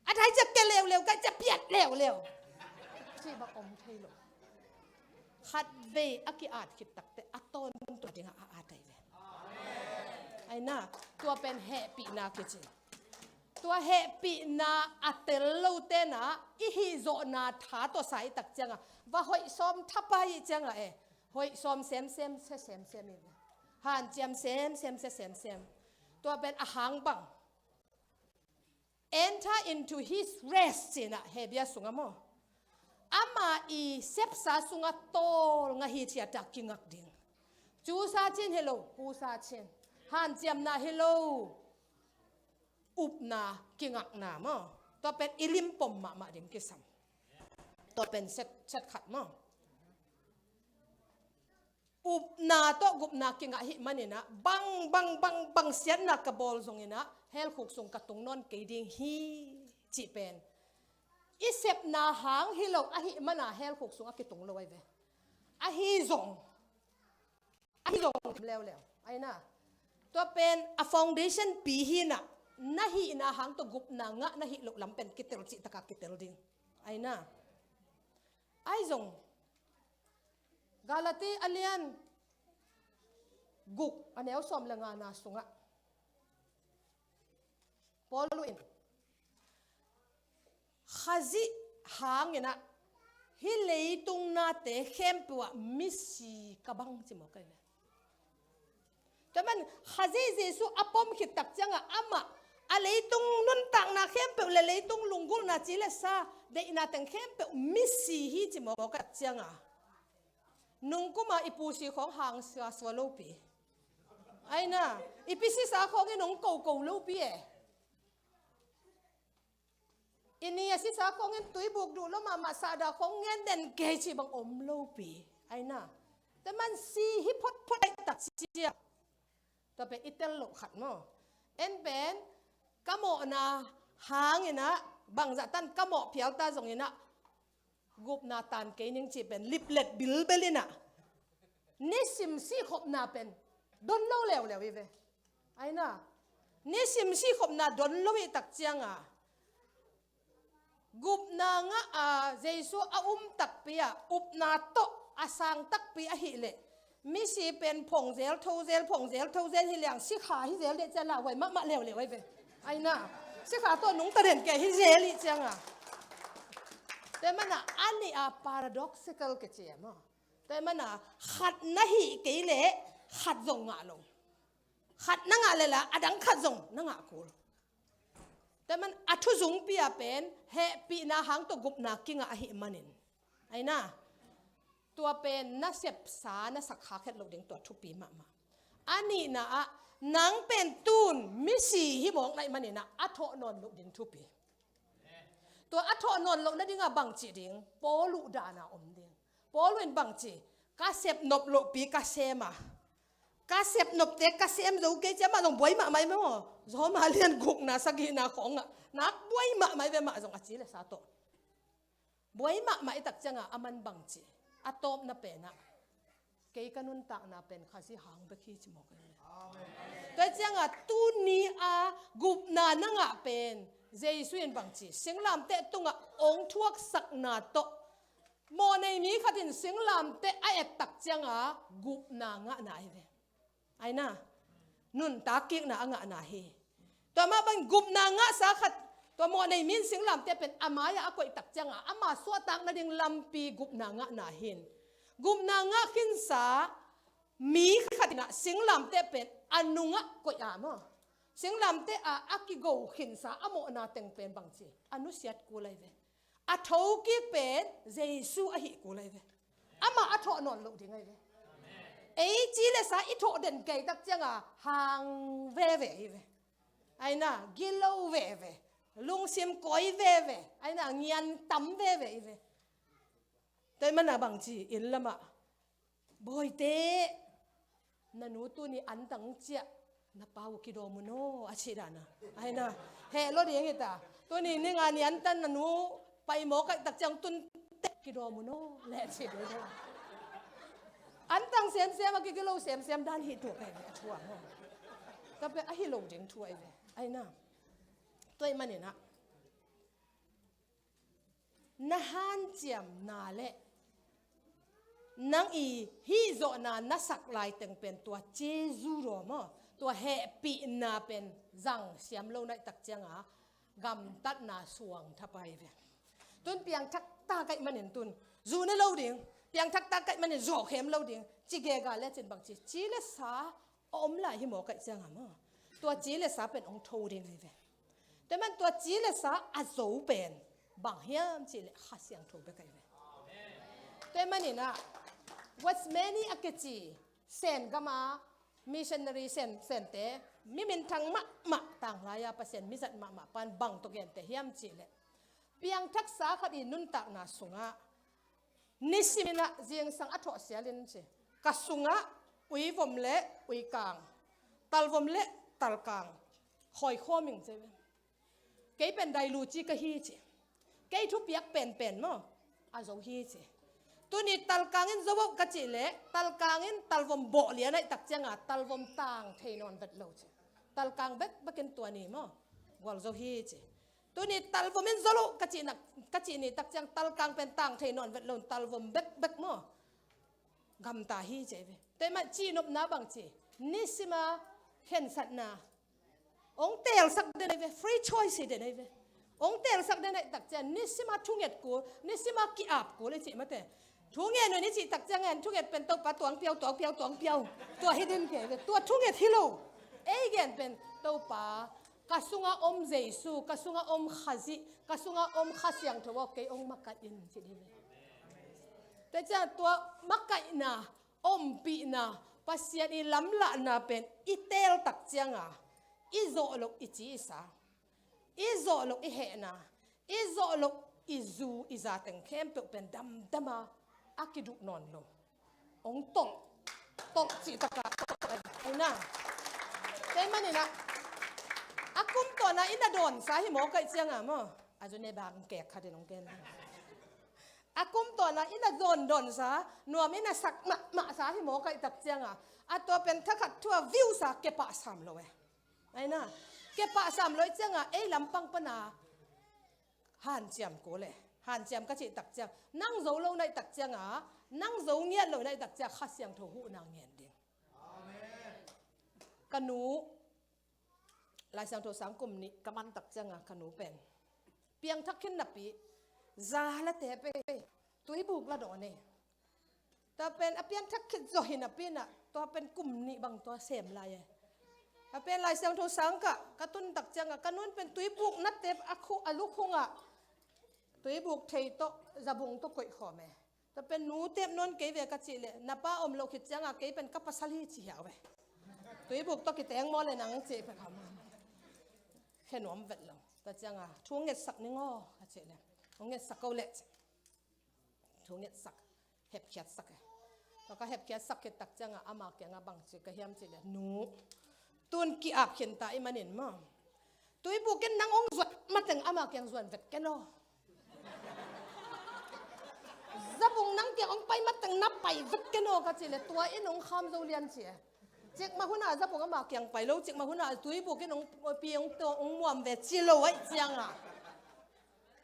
A dai ciang ke leuleu kaih ciang phiat leuleu. Ci bang om thei lo. Khat vei a ki-at khit takte a tawntung tua dingah a at ai ve. Aina, tua pen hehpihna kici. Tua hehpihna a tel lo tena i hihzawhna tha tawh sa i tak cianga va hoih sawm thapai i cianga e. Hoih sawm semsem se semsem i ve. Hanciam semsem se semsem. Tua pen a hang bang. Enter into his rest cina Hebia sunga maw. Ama i sepsa sunga tawl ngah hi ciata kingak ding. Cusa cin hi lo, kusa cin. Hanciamna hi lo. upna kingakna maw. Tua pen i limpom mahmah ding kisam. Tua pen set, set khat maw. Upna tawh gupna kingah ahih maninah bang, bang, bang, bang siatna ka bawl zonginah hell khuk sung ka tung nawn kei ding hi cih pen i sepna hang hi lo ahih mana hell khuk sung a kitung lo ahi ve. Ahi zong, ahi zong leuleu aina. Tua pen a foundation pi hinah na hihna hang tawh gupna ngah na hih loh lam pen kitel cih taka kitel ding aina. Ahi zong Galati a lian guk a neu sawm le ngana sungah Paul in Khazih hanginah hih leitung nate khempeuh ah misi ka bang ci mawk ahi ve. Tua man Khazih Jesu a pom khit tak ciangah amah a leitung nuntakna khempeuh le leitung lunggulhna ci le sa deihna teng khempeuh misi hi ci mawk tak ciangah nungkuma i pusi khawng hang suasua lopi aina. I pi sisa khawngin hong koko lopi e. I ni a sisa khawngin tuibuk duh lo mahmah sahdah khawng ngen den kei cih bang om lopi aina. Tua man si hi photphot aih tak cia. Tua pen i tel loh khat maw. En pen ka mawhna hanginah bangzah tan ka mawh phial ta zonginah gupna tan kei ning cih pen liplet bilbel inah nisim sihkhopna pen don lo leuleu hi ve. Aina nisim sihkhopna don lo ih tak cianga gupna ngah a Jesu a um takpi ah upna tawh a sang takpi ahih leh misi pen phongzel thozel phongzel thozel hi liang sikha hi zel deh cian lah huai mahmah leuleu ahi ve. Aina sikha tawh nungta den kei hi zel ih cianga. Tua mana a nih a paradoxical kici e maw. Tua mana khat na hih kei leh khat zong ngah lo. Khat na ngah leh la a dang khat zong na ngah kul. Tua man a thuzungpi ah pen hehpihna hang tawh gupna kingah ahih manin aina tua pen na sepsa na sakkhak het loh ding tua thupi mahmah. A nihna ah nang pen tun misi hi mawk na ih maninah a thawh nawn loh ding thupi. Tua a thawh nawn loh nadingah bangci ding Paul uh dana om ding. Paul in bangci ka sep nop lohpi ka sem a ka sep nopte ka sem zo kei cia mah zong buai mahmah ih maw. Zawma lian gukna sagihna khawngah nak buai mahmah ih ve mah zong a ci le sa tawh. Buai mahmah ih tak cianga a man bangci a tawpna penah kei ka nuntakna pen Khazih hang bek hi ci mawk ahi. Tua cianga tuni a gupna na ngah pen Jesu in bangci singlamteh tungah ong thuaksakna tawh mawhnei mi khatin singlamteh a ettak cianga gupna ngahna ahi ve. Aina nuntak kikna a ngahna hi. Tua mah bang gupna ngahsa khat tua mawhnei mi in singlamteh pen a mai-ah a koihtak cianga ama suahtak nading lampi gupna ngahna hin gupna ngah khinsa mi khatinah singlamteh pen a nungah koih a maw. Singlamteh ah a kigo khinsa a mawhna teng pen bangci a nusiat kul ahi ve. A thokik pen Jesu ahi kul ahi ve. Amah a thawh nawn loh ding ahi ve. Ei ci le sa i thawh den kei tak cianga hang veve ahi ve. Aina gilo veve lungsim koi veve aina ngian tam veve ahi ve. Tua ih mana bangci inn lamah Bawite na nu tuni antang ciah na pa uh kidawm un aw a cih dana. Aina heh lo ding hita tuni ninga ni antan na nu paimawk aihtak ciang tun teh kidawm un aw le a cih ding. Antang semsem a kikilo semsem dan hih tuak ahi ve a thuang aw. Tua pen ahi lo ding thu ahi ve. Aina tua ih maninah na hanciamna le nang i hihzawhna na sak laiteng pen tua Jesu daw maw tua hehpihna pen zang siam lo naihtak cianga gamtatna suang thapai ve. Tun piangthak ta kaih manin tun zu ne lo ding piangthak ta kaih manin zawhkhem lo ding ci gega lecin bangci ci le sa a om lai hi maw kaih cianga maw tua ci le sa pen ong tho ding ahi ve. Tua man tua ci le sa a zo pen bang hiam cih leh Kha Siangtho bek ahi ve. Tua maninah Westmeni a kici Sen gama missionary Sen, Sente mi minthang mahmah tanglai-a Pasian mizat mahmah pan bang tawh genteh hiam cihleh, piangthaksa khat i nuntakna sungah nisimin ah zingsang a thawhsial in ci, ka sungah uivom le uikang, talvom le talkang hawikhawm ing ci. Kei pen dailuci ka hi ci. Kei thupiak penpen maw a zo hi ci. Tuni talkang in zo uh ka cih leh talkang in talvom bawh lian ahih tak cianga talvom tang thei nawn vet lo ci. Talkang bekbek in tua ni maw gual zo hi ci. Tuni talvom in zo lo ka cih nak, ka cih ni tak ciang talkang pen tang thei nawn vet lo, talvom bekbek maw gamta hi ci ei ve. Tua mah cihnopna bang ci, nisima khensatna ong teelsak den ei ve, free choice hi den ei ve. Ong teelsak den ahih tak ciang nisima thunget kul, nisima ki-ap kul i cih mate. Thunget nun i cih tak ciang en thunget pen Topa tuang piau, tuang piau, tuang piau. Tua hi den kei ve, tua thunget hi lo. Ei gen pen Topa, ka sunga om Jesu, ka sunga om Khazih, ka sunga om Kha Siangtho aw kei ong makaih in ci hi ve. Tua ciang tua makaihna, ompihna, Pasian i lamlahna pen i teel tak cianga i zawh loh i ci i sa, i zawh loh i hehna, i zawh loh i zu i zateng khempeuh pen damdama a kiduh nawn lo. Ong tolh, tolh cih taka tolh ai na. Tua manin ah a kum tawna i na dawnsa hi mawk ahih cianga maw a zu ne bang kek khatin ong ken. A kum tawna i na zawn dawnsa, nuam i na sak mahmahsa hi mawk ahih tak cianga a tua pen thakhat thu a viusa kepah sam lo e. Ai na, kepah sam lo i cianga ei lampang pana hanciam kul e. Hanciam ka cih tak ciang nang zo lo na ahih tak cianga, nang zo ngiat lo na ahih tak ciang Kha Siangtho huhna ngen ding. Ka nu Lai Siangtho sang kum nih ka man tak cianga ka nu pen piangthak khin napi za la tep ei, tuibuk la dawn ei. Tua pen a piangthak khit zaw hi napi-in ah tua pen kum nih bang tua sem lai e. A pen Lai Siangtho sang ka, ka tun tak cianga ka nun pen tuibuk na tep a khu a lukhungah tuibuk thei tawh zabung tawh koih khawm e. Tua pen nu tep nawn kei ve ka cih leh na pa om loh khit cianga kei pen ka pasal hi ci hiau ve. Tuibuk tawh kiteng maw le nang cih pen kha nuam vet lo. Tua cianga thu ngetsak ning aw ka cih leh, thu ngetsak ko leh cih. Thu ngetsak, hepkhiatsak e. Tua ka hepkhiatsak khit tak cianga ama kianga bang ci ka hiam cih leh, nu, tun ki-ap khinta i manin maw, tuibuk in nang ong zuat mateng ama kiang zuan vet ken aw. Zabung nang kiang ong pai mateng na pai vet ken aw ka cih leh tua in ong kham zo lian ci e. Cikmah huna zabung ama kiang pai lo, cikmah huna tuibuk in ong pi ong to ong muam ve ci lo ahih cianga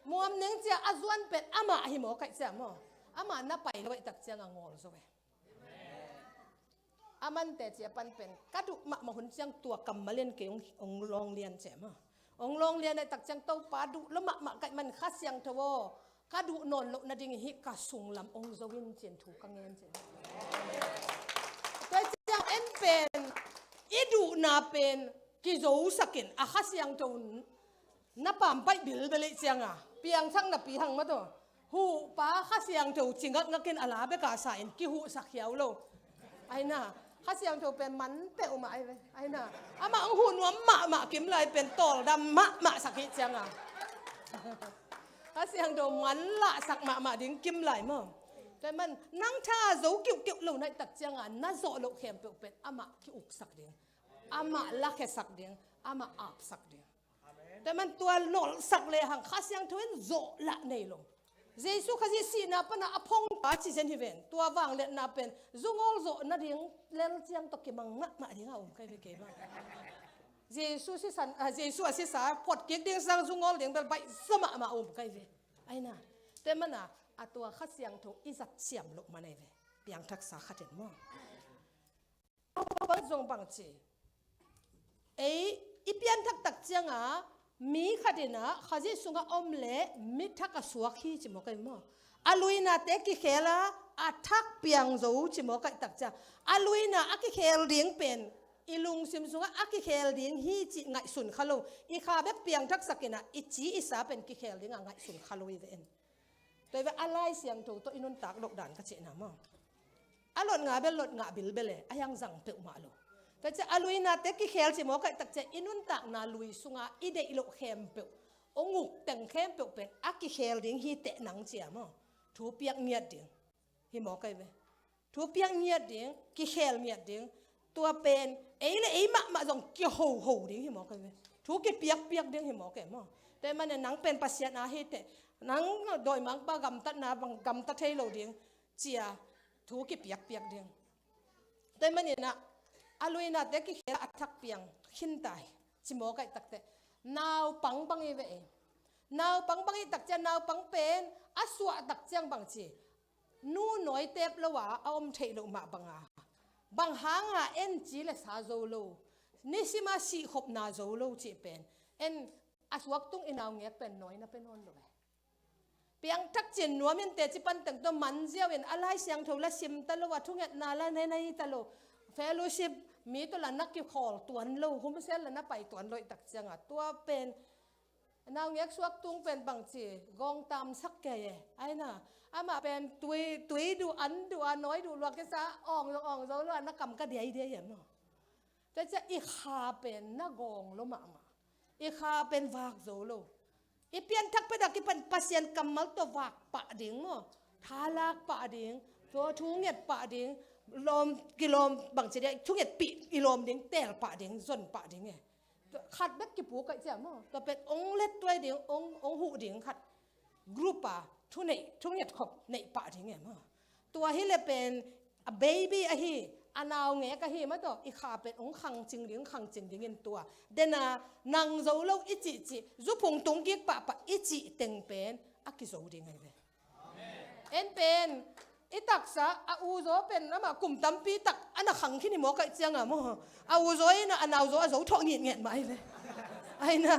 muam ning cia a zuan pen amah hi mawk ahih ciang maw, amah na pai lo ahih tak cianga ngawl zo e. A mante cia pan pen ka duh mahmah hun ciang tua kammal in kei ong, ong lawng lian cia maw. Ong lawng lian ahih tak ciang Topa duh lo mahmah ka hih man Kha Siangtho aw, ka duh nawn loh nading hi ka sunglam ong zo in cin thu ka ngen cin. Tua ciang en pen i duhna pen kizosakin a Kha Siangtho na pam paih bilbel ahih cianga piangthak napi hang mah tawh huhpa Kha Siangtho ci ngakngakin a la beka sa in kihuhsak hiau lo. Ai na, Kha Siangtho pen man peuhmah ai ve. Ai na, amah ang huh nuam mahmah kim lai pen tawldam mahmah sak hih cianga Kha Siangtho man lahsak mahmah ding kim lai maw. Tua man nang tha zo kiuhkiuh lo na hih tak cianga na zawh loh khempeuh pen amah ki-uksak ding, amah lakhesak ding, amah apsak ding. Tua man tua nolhsak lehang Kha Siangtho in zawh lah nei lo. Jesu Khazih sihna pana a phongpa ci zen hi ven. Tua vangliatna pen zungawl zawh nading lel ciang tawh kimang mahmah dinga um kai ve kei bang. Jesu sisan, ah, Jesu a sisa phot kik ding sang zungawl ding bel baih zaw mahmah um kai ve. Ai na, tua mana a tua Kha Siangtho i zat siam loh man ai ve. Piangthaksa khatin maw. Bang zong bang ci. Ei i pianthak tak cianga mi khatin ah Khazih sungah om le mi thak a suak hi ci mawk ai maw. A luinate kikhel a, a thak piang zo ci mawk ai tak ciang a luina a kikhel ding pen i lungsim sungah a kikhel ding hi cih ngaihsun kha lo. I kha bek piangthaksakin ah i ci i sa pen kikhel dingah ngaihsun kha lo i ve en. Tua i ve a Lai Siangtho tawh i nuntak loh dan ka cihna maw. A lot nga bel lot nga bilbel e, a hiang zang peuhmah lo. Tua ciah a luinate kikhel ci mawk ahih tak ciah i nuntakna lui sunga i deih loh khempeuh, hong uk teng khempeuh pen a kikhel ding hi teh nang cia maw. Thu piak ngiat ding hi mawk ahi ve. Thu piak ngiat ding, kikhel ngiat ding. Tua pen ei le ei mahmah zong kihoho ding hi mawk ahi ve. Thu kipiakpiak ding hi mawk ahi maw. Tua ahih manin nang pen Pasian a hi teh, nang dawimangpa gamtatna bang gamta thei lo ding cia thu kipiakpiak ding. Tua ahih maninah a luinate kikhel a thak piang khinta hi ci mawk ahih tak teh naupang bang hi ve ei. Naupang bang ahih tak ciah naupang pen a suah tak ciang bang ci, nu nawi tep lo a a om theih loh mah banga, bang hanga en ci le sa zo lo, nisima sihkhopna zo lo cih pen en a suaktung i naungek pen nawina pe nawn lo e. Piangthak cin nuam in teci pan teng tawh man ziau in a Lai Siangtho la sim ta lo a, thungetna la ne nei ta lo, fellowship mi tawh la na kikhawl tuan lo, humsel la na pai tuan lo ahih tak cianga tua pen naungek suaktung pen bangci gawng tamsak kei e. Aina amah pen tui, tui duh, an duh a, nawi duh luak kisa awng, awng zo lo a, na kam ka diaidiai e maw. Tua ciah i kha pen na gawng lo mahmah, i kha pen vak zo lo. I pianthak pet a kipan Pasian kammal tawh vak pah ding maw, thalak pah ding, tua thunget pah ding, lawm, kilawm bangci dia, thungetpih i lawm ding, teel pah ding, zon pah ding e. Khat bek kipuk ahih ciah maw, tua pen ong let tuai ding, ong, ong huh ding khat group a thuneih, thunget khop neih pah ding e maw. Tua hi le pen a baby ahi, a naungek ahi mah tawh i kha pen ong khangcing ding, khangcing dingin tua dena nang zo lo i cihcih, zuphung tung kik pahpah i cih teng pen a kizo ding ahi ve. En pen i taksa a uzaw pen amah kum tampi tak a na khang khin hi mawk ahih cianga maw, a uzaw in a nauzaw a zo thawh ngitnget mah ahi ve. Aina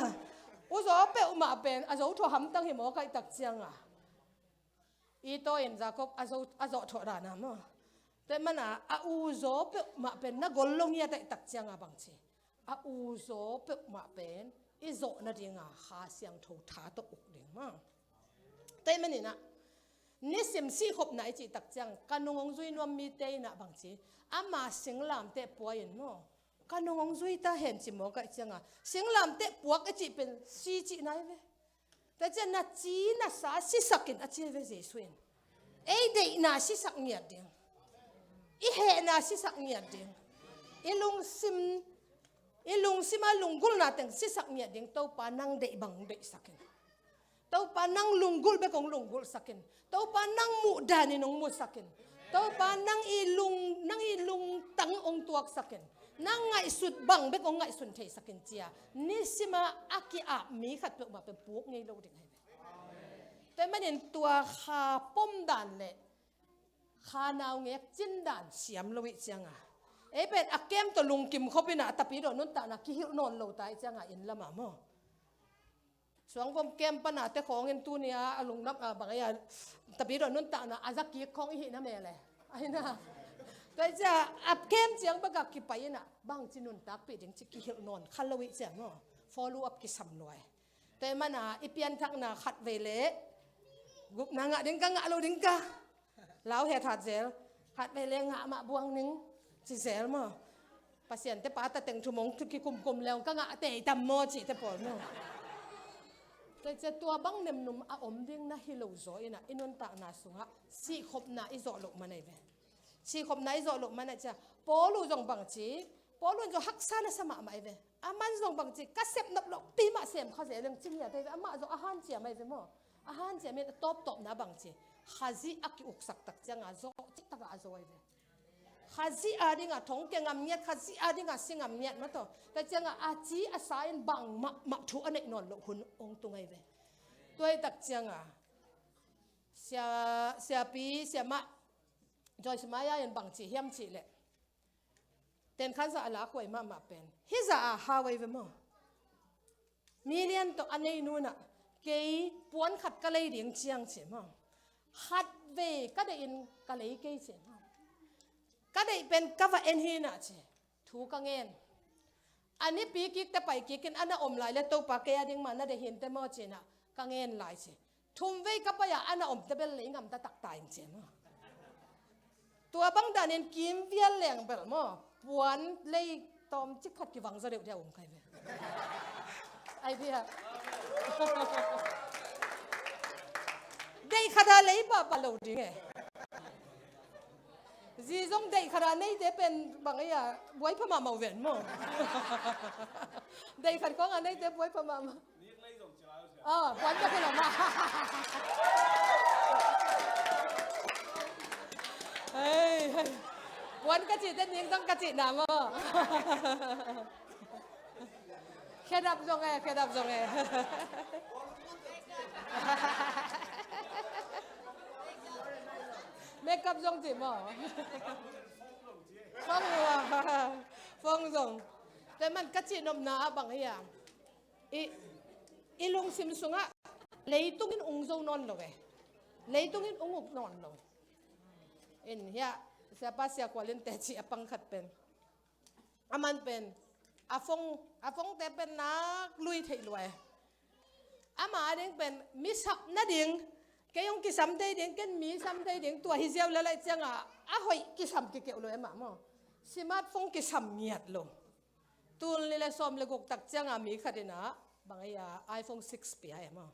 uzaw peuhmah pen a zo thawh hamtang hi mawk ahih tak cianga i taw in Jacob a zo, a zawh thawh dana maw. Tua mana a uzaw peuhmah pen na gol lo ngiat ahih tak cianga bangci, a uzaw peuhmah pen i zawh nadinga Kha Siangtho tha tawh uk ding maw. Tua ahih maninah nisim sihkhopna i cih tak ciang ka nung hong zui nuam mite inah bangci, ama singlamteh puai in maw, ka nung hong zui ta hen ci mawk ahih cianga singlamteh puak i cih pen si cihna ahi ve. Tua ciah na ci na sa sisakin a ci ahi ve Jesuh in. Ei deihna sisak ngiat ding, i hehna sisak ngiat ding, i lungsim, i lungsima lunggulhna teng sisak ngiat ding Topa nang deih bang deihsakin. Topa nang lunggulh bek hong lunggulhsakin. Topa nang muh danin hong muhsakin. Topa nang i lung, nang i lungtang hong tuaksakin. Nang ngaihsut bang bek hong ngaihsun theisakin cia nisima a ki-ap mi khat peuhmah pen puk ngei lo ding ahi ve. Tua ahih manin tua kha pom dan le kha naungek cin dan siam lo ih cianga ei pen a kem tawh lungkim khop inah a tapidawh nuntakna kihilh nawn lo ta ih cianga inn lamah maw. Suangvom kem pana te khawngin tunia a lungdam a bang aia tapidawh nuntakna a za kik khawng i hihna mele. Aina tua ih cia a kem ciang baka kipai inah bangci nuntakpih ding ci kihilh nawn kha lo ih cia maw. Follow up kisam luai. Tua ih mana i pianthakna khat vei le gupna ngah ding ka, ngah lo ding ka, lau het hat zel. Khat vei le ngah mah buang ning ci zel maw. Pasian te pa ta teng thumong thu kikumkum leong ka ngah tei tam maw cihte pawl maw. Tua cia tua bang nemnum a om ding na hi lo zaw inah i nuntakna sungah sihkhopna i zawh loh man ahi ve. Sihkhopna i zawh loh man ah cia Paul uh zong bangci, Paul uh in zong haksa na sa mahmah ahi ve. Aman zong bangci ka sep nop loh pi mah sem kha zel leng cing liat ahi ve. Amah zong a hanciam ahi ve maw. A hanciam in a tawptawpna bangci Khazih a ki-uksak tak cianga zawh cih takah a zaw ahi ve. Khazih a dinga thongkia ngam ngiat, Khazih a dinga si ngam ngiat mah tawh. Tua cianga a ci a sa in bang mahmah thu a neih nawn loh hun hong tung ahi ve. Tua ih tak cianga sia, siapi, siamah Joyce Meyer in bangci hiam cihleh tenkhansa a lakhuai mahmah pen hizah a hau ahi ve maw. Milian tawh a nei nunah kei puan khat ka lei ding ciang ci maw. Khat vei ka deihin ka lei kei ci maw. Ka deih pen ka va en hinah ci thu ka ngen. A nipi kikte pai kikin a na om lai le Topa kei a ding mah na deih hinte maw cinah ka ngen lai ci. Thum vei ka pai-a a na omte bel lei ngamta takta in ci maw. Tua bang danin kimvial leng bel maw puan lei tawm cik khat kivang zaw deuh dia um kai ve. Ai bia. Deih khat a lei pahpah lo ding e. Zi zong deih khat a neite pen bang ei a buai pha mahmah uh ven maw. Deih khat kong a neite buai pha mahmah. Ah, puan ka phelh om ah. Hei, hei. Puan ka cih te ning zong ka cihna maw. Khedap zong e, khedap zong e. Makeup zong cih maw. Fong zong. Fong zong. Tua man ka cih nopna ah bang hiam. I, i lungsim sungah leitung in ung zo nawn lo e. Leitung in ung uk nawn lo. In hiah, Siapa Sia Khual in teci a pang khat pen. Aman pen, a fong, a fongte pen nak lui theih lua e. Ama a ding pen, mi sap nading, kei hong kisam thei ding, ken mi sam thei ding, tua hi ziau le lai ciangah, a hoih kisam kikeuh lo e mah maw. Smartphone kisam ngiat lo. Tul nih le sawm le guk tak ciangah mi khat in ah, bang ei a iPhone six pia e maw.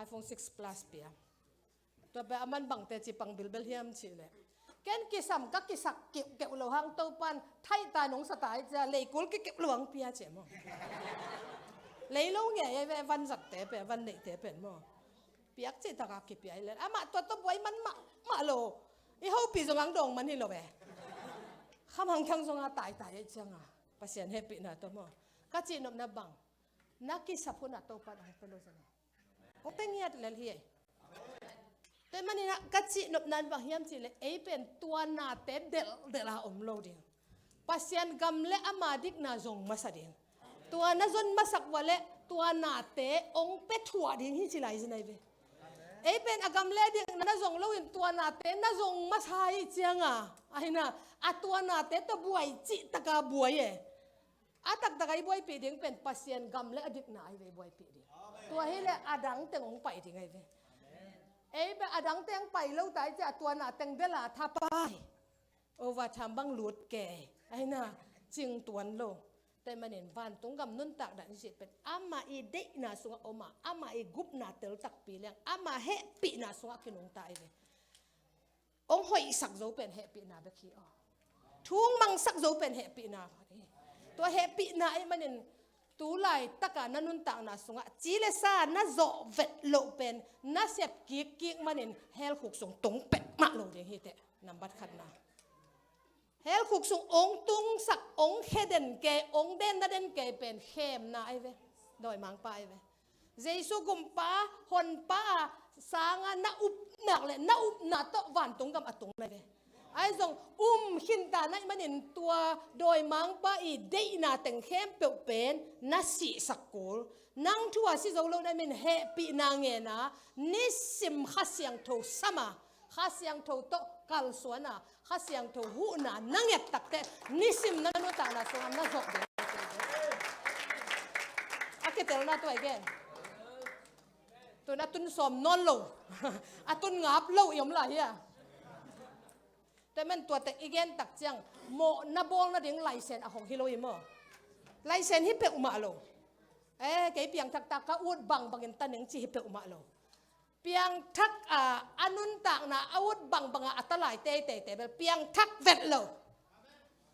iPhone six Plus pia. Tua pia aman bangte ci pang bilbel hiam cih leh. Ken kisam ka kisak keuh keuh lo hang Topan thaih ta nong sa ta ai cia leikul kikeuh lo hang pia cia maw. Lei lo ngei ai ve van zatte pia, van neihte pen maw. Piak cih taka kipia ai len. Amah tua tua buai man mah, mah lo. I hopi zong ang dong man hi lo ve. Kham hang thang zong a tai tai ai cianga. Pasian hehpihna tua maw. Ka cih nopna bang. Na kisap hun a Topan ang pia lo zong. Hong teng ngiat lel hi ei. Tua manin ah ka cih nopna in bang hiam cih leh ei pen tua nate delh delh a om lo ding. Pasian gam le ama dikna zong masa ding. Tua na zon masak vua leh tua nate hong pia thuah ding hi ci lai zin ai ve. Ei pen a gam le dikna na zong loin tua nate na zong masa hi cianga. Ahi na a tua nate tawh buai cih taka buai e. A taktak a i buaipih ding pen Pasian gam le a dikna a i vei buaipih ding. Tua hi le a dang teng hong pai ding a i vei. Ei bel a dang teng pai lo ta i cia a tua na teng bel a thapai. Over tham bang lut kei. Ahi na cing tuan lo. Tua manin vantung gam nuntak dan i cih pen ama i deihna sungah om a, ama i gupna tel takpi leng, ama hehpihna sungah kinungta i vei. Hong hoihsak zo pen hehpihna bek hi aw. Thu hong mangsak zo pen hehpihna hi. Tua hehpihna ahih manin tu laitaka na nuntakna sungah ci le sa na zawh vet loh pen na sep kikkik manin hell khuk sung tung pek mah lo ding hi teh. Nambat khatna. Hell khuk sung hong tungsak, hong khia den kei, hong den na den kei pen khemna ai ve. Dawimangpa ai ve. Jesu gumpa, honpa a sanga na upnak le na upna tawh vantung gam a tung na ve. Ai zong um khinta na i manin tua dawimangpa i deihna teng khempeuh pen na sihsak kul. Nang thu a si zo lo na i manin hehpihna ngena nisim Kha Siangtho sama. Kha Siangtho tawh kalsuana, Kha Siangtho huhna na nget takteh nisim na nuntakna sungah na zawh ding. A kitelna tua i gen. Tun a tun sawm nawn lo. A tun ngap lo i om lai hi a. Tua man tuate i gen tak ciang mawhna bawl nading laisen a hong hi lo i maw. Laisen hi peuhmah lo. Eh, kei piangthak tak ka ut bangbangin ta ning ci hi peuhmah lo. Piangthak a, a nuntakna a ut bangbanga a talai teiteite bel piangthak vet lo.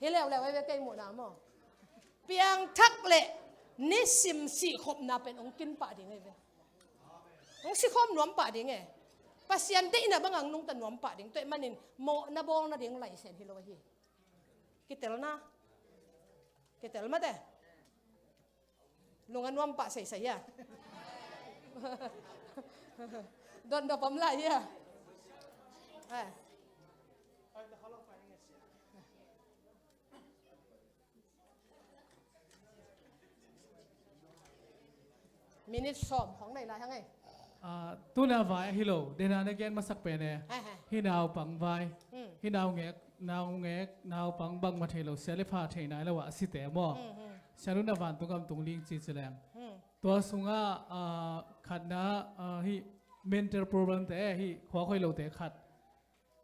Hi leuleu ei ve kei muhna maw. Piangthak le nisim sihkhopna pen hong kin pah ding ei ve. Hong sikhawm nuam pah ding e. Pasian deihna banga hong nungta nuam pah ding. Tua ahih manin mawhna bawl nading laisen hi lo ahi. Kitelna. Kitel mate. Lung a nuam pah seisei a. Dondop om lai a. Eh. Minute sawm khong nei lai hang ei. Ah, tuna vai ahi lo, dena na gen masak pen e. Hai, hai. Hi naupang vai. Hmm. Hi naungek, naungek, naupang bangmah thei lo, sia le pha thei nai lo a si te maw. Hmm, hmm. Sia nuna vantung gam tung ling ci ci leng. Hmm. Tua sungah, ah, khatna, ah, hi mental problem te, hi khuak hoih lo te khat.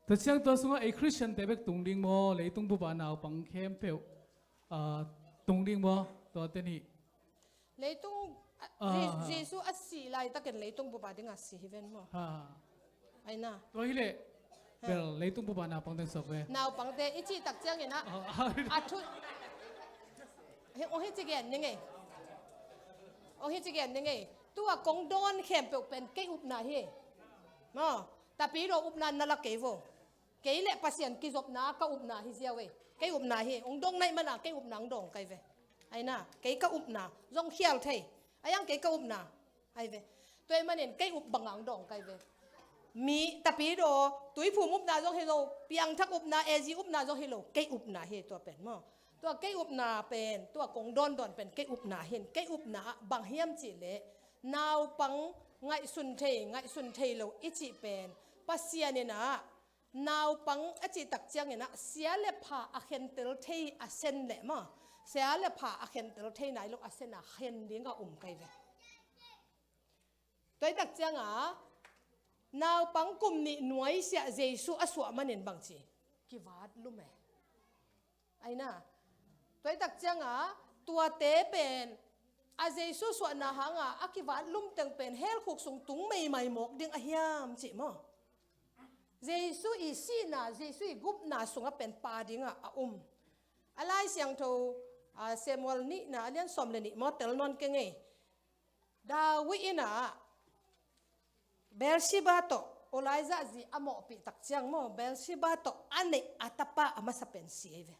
Tua ciang tua sungah ei Christian te bek tung ding maw, leitung bupa naupang khempeuh. Ah, tung ding maw? Tua te nih. Leitung, ah, Ah, Je-, ah. Jesu a sih laitakin leitung bup a dingah si hi ven maw? Ha. Aina. Tua hi leh. Ha. Bel, leitung bup a naupang teng suak ve. Naupangte i cih tak ciangin ah. Ah, ah. A thu. Hi, ong hi ci gen ni ngei. Ong hi ci gen ni ngei. Tua kong dawn khempeuh pen kei upna hi. Maw. Tapidaw upna na la kei vo. Kei le Pasian kizopna ka upna hi ziau ei. Kei upna hi. Ong dong naih mana kei upna ong dong kai ve. Aina, kei ka upna zong khial thei. Aiang kei ka upna. Ai ve. Tua ahih manin kei up banga ong dong kai ve. Mi tapidaw, tuiphum upna zong hi lo, piangthak upna, A G upna zong hi lo. Kei upna hi tua pen maw. Tua kei upna pen, tua kong dawndawn pen kei upna hin. Kei upna ah bang hiam cih leh naupang ngaihsun thei, ngaihsun thei lo i cih pen Pasian in ah naupang a cih tak ciangin ah sia le pha a khentel thei a sen leh maw, sia le pha a khentel thei nai lo a sen a khen ding a um kai ve. Tua i tak cianga naupang kum nih nuaisiah Jesu a suah manin bangci kivat lum e. Aina. Tua i tak cianga tuate pen a Jesu suahna hanga a kivat lum teng pen hell khuk sung tung meimai mawk ding a hiam cih maw? Jesu i sihna, Jesu i gupna sungah pen pa dingah a um. A Lai Siangtho, a, Samuel nihna a lian sawm le nih maw, tel nawn keng ei. David in ah Beersheba tawh Elijah zi a mawhpih tak ciang maw, Beersheba tawh a neih a tapa a masa pen si ei ve.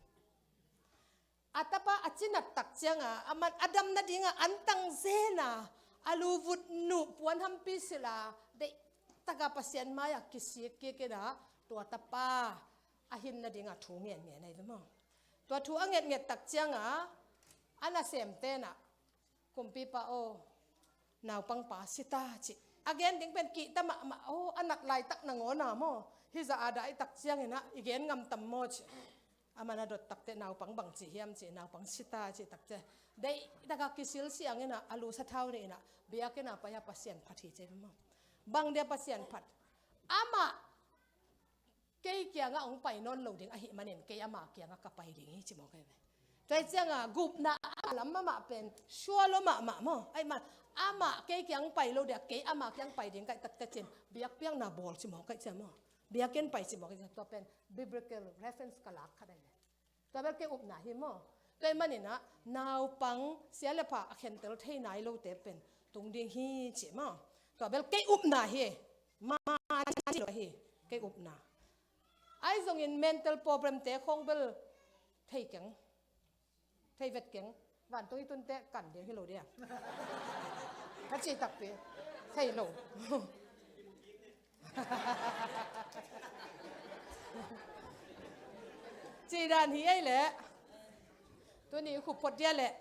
A tapa a cinat tak cianga, aman a dam nadinga antang zena, a luvut nuh puan hampi sila, deih taka Pasian maia kisik kik in ah, tua tapa a hin nadinga thu ngen ngen ei ve maw. Tua thu a nget nget tak cianga, a nasemte in ah, kumpipa aw, naupangpa si ta ci. A gen ding pen kihta mahmah, aw, a nat laitak nangawna maw. Hih zah a dah i tak ciangin ah, i gen ngam tam maw ci. Aman a dot takte naupang bang ci hiam ci, naupang si ta ci takte. Deih taka kisil siangin ah, a lu sathau nih in ah, biakinn a pai a Pasian phat hi ci maw. Bang dia Pasian phat. Amah kei kiangah hong pai nawn lo ding ahih manin kei ama kiangah ka pai ding hi ci mawk ahi ve. Tua hi cianga gupna a lam amah pen sua lo mahmah maw. Ahih man amah kei kiang pai lo dia kei ama kiang pai ding kaih takte cin biakpiakna bawl ci mawk ahi cia maw. Biakinn pai ci mawk ahi cia tua pen biblical reference ka lak khat ahi ve. Tua bel kei upna hi maw. Tua ahih manin ah naupang sia le pha a khentel thei nai lote pen tung ding hi ci maw. Tua bel kei upna hi. Ma, ma, ma, hi kei upna. Ahi zongin mental problem te khong bel thei keng. Thei vet keng. Vantung i tunte kan ding hi lo dia. Ka ci takpi. Thei lo. Ci dan hi ei leh. Tuni khup phot dia leh.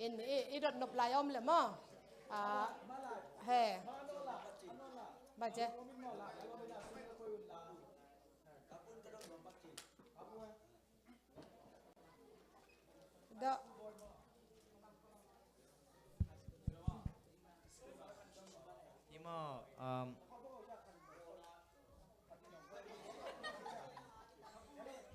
In i, i dot nop lai om le maw. Ah, he. Bace. Dah. Hi maw, um,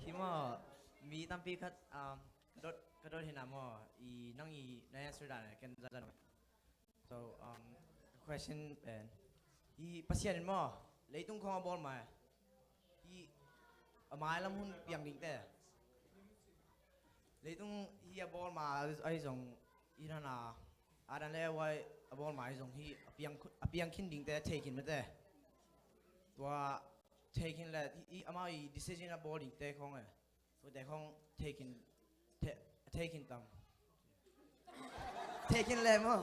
hi maw, mi tampi khat, um, ka dot, ka dot hi na maw, i nang i na answer dan ken zan zan. So, um, question pen, i Pasian in maw, leitung khong a bawl mai, i a mai lam hun piang dingte. Leitung hi a bawl ma ahi zong, i na na, Adam le Eva a bawl ma ahi zong hi a piang, a piang khin dingte thei khin mate. Tua thei khin le, i, i amau i decision a bawl dingte khong e. Tua te khong thei khin, thei, thei khin tam. Thei khin le maw.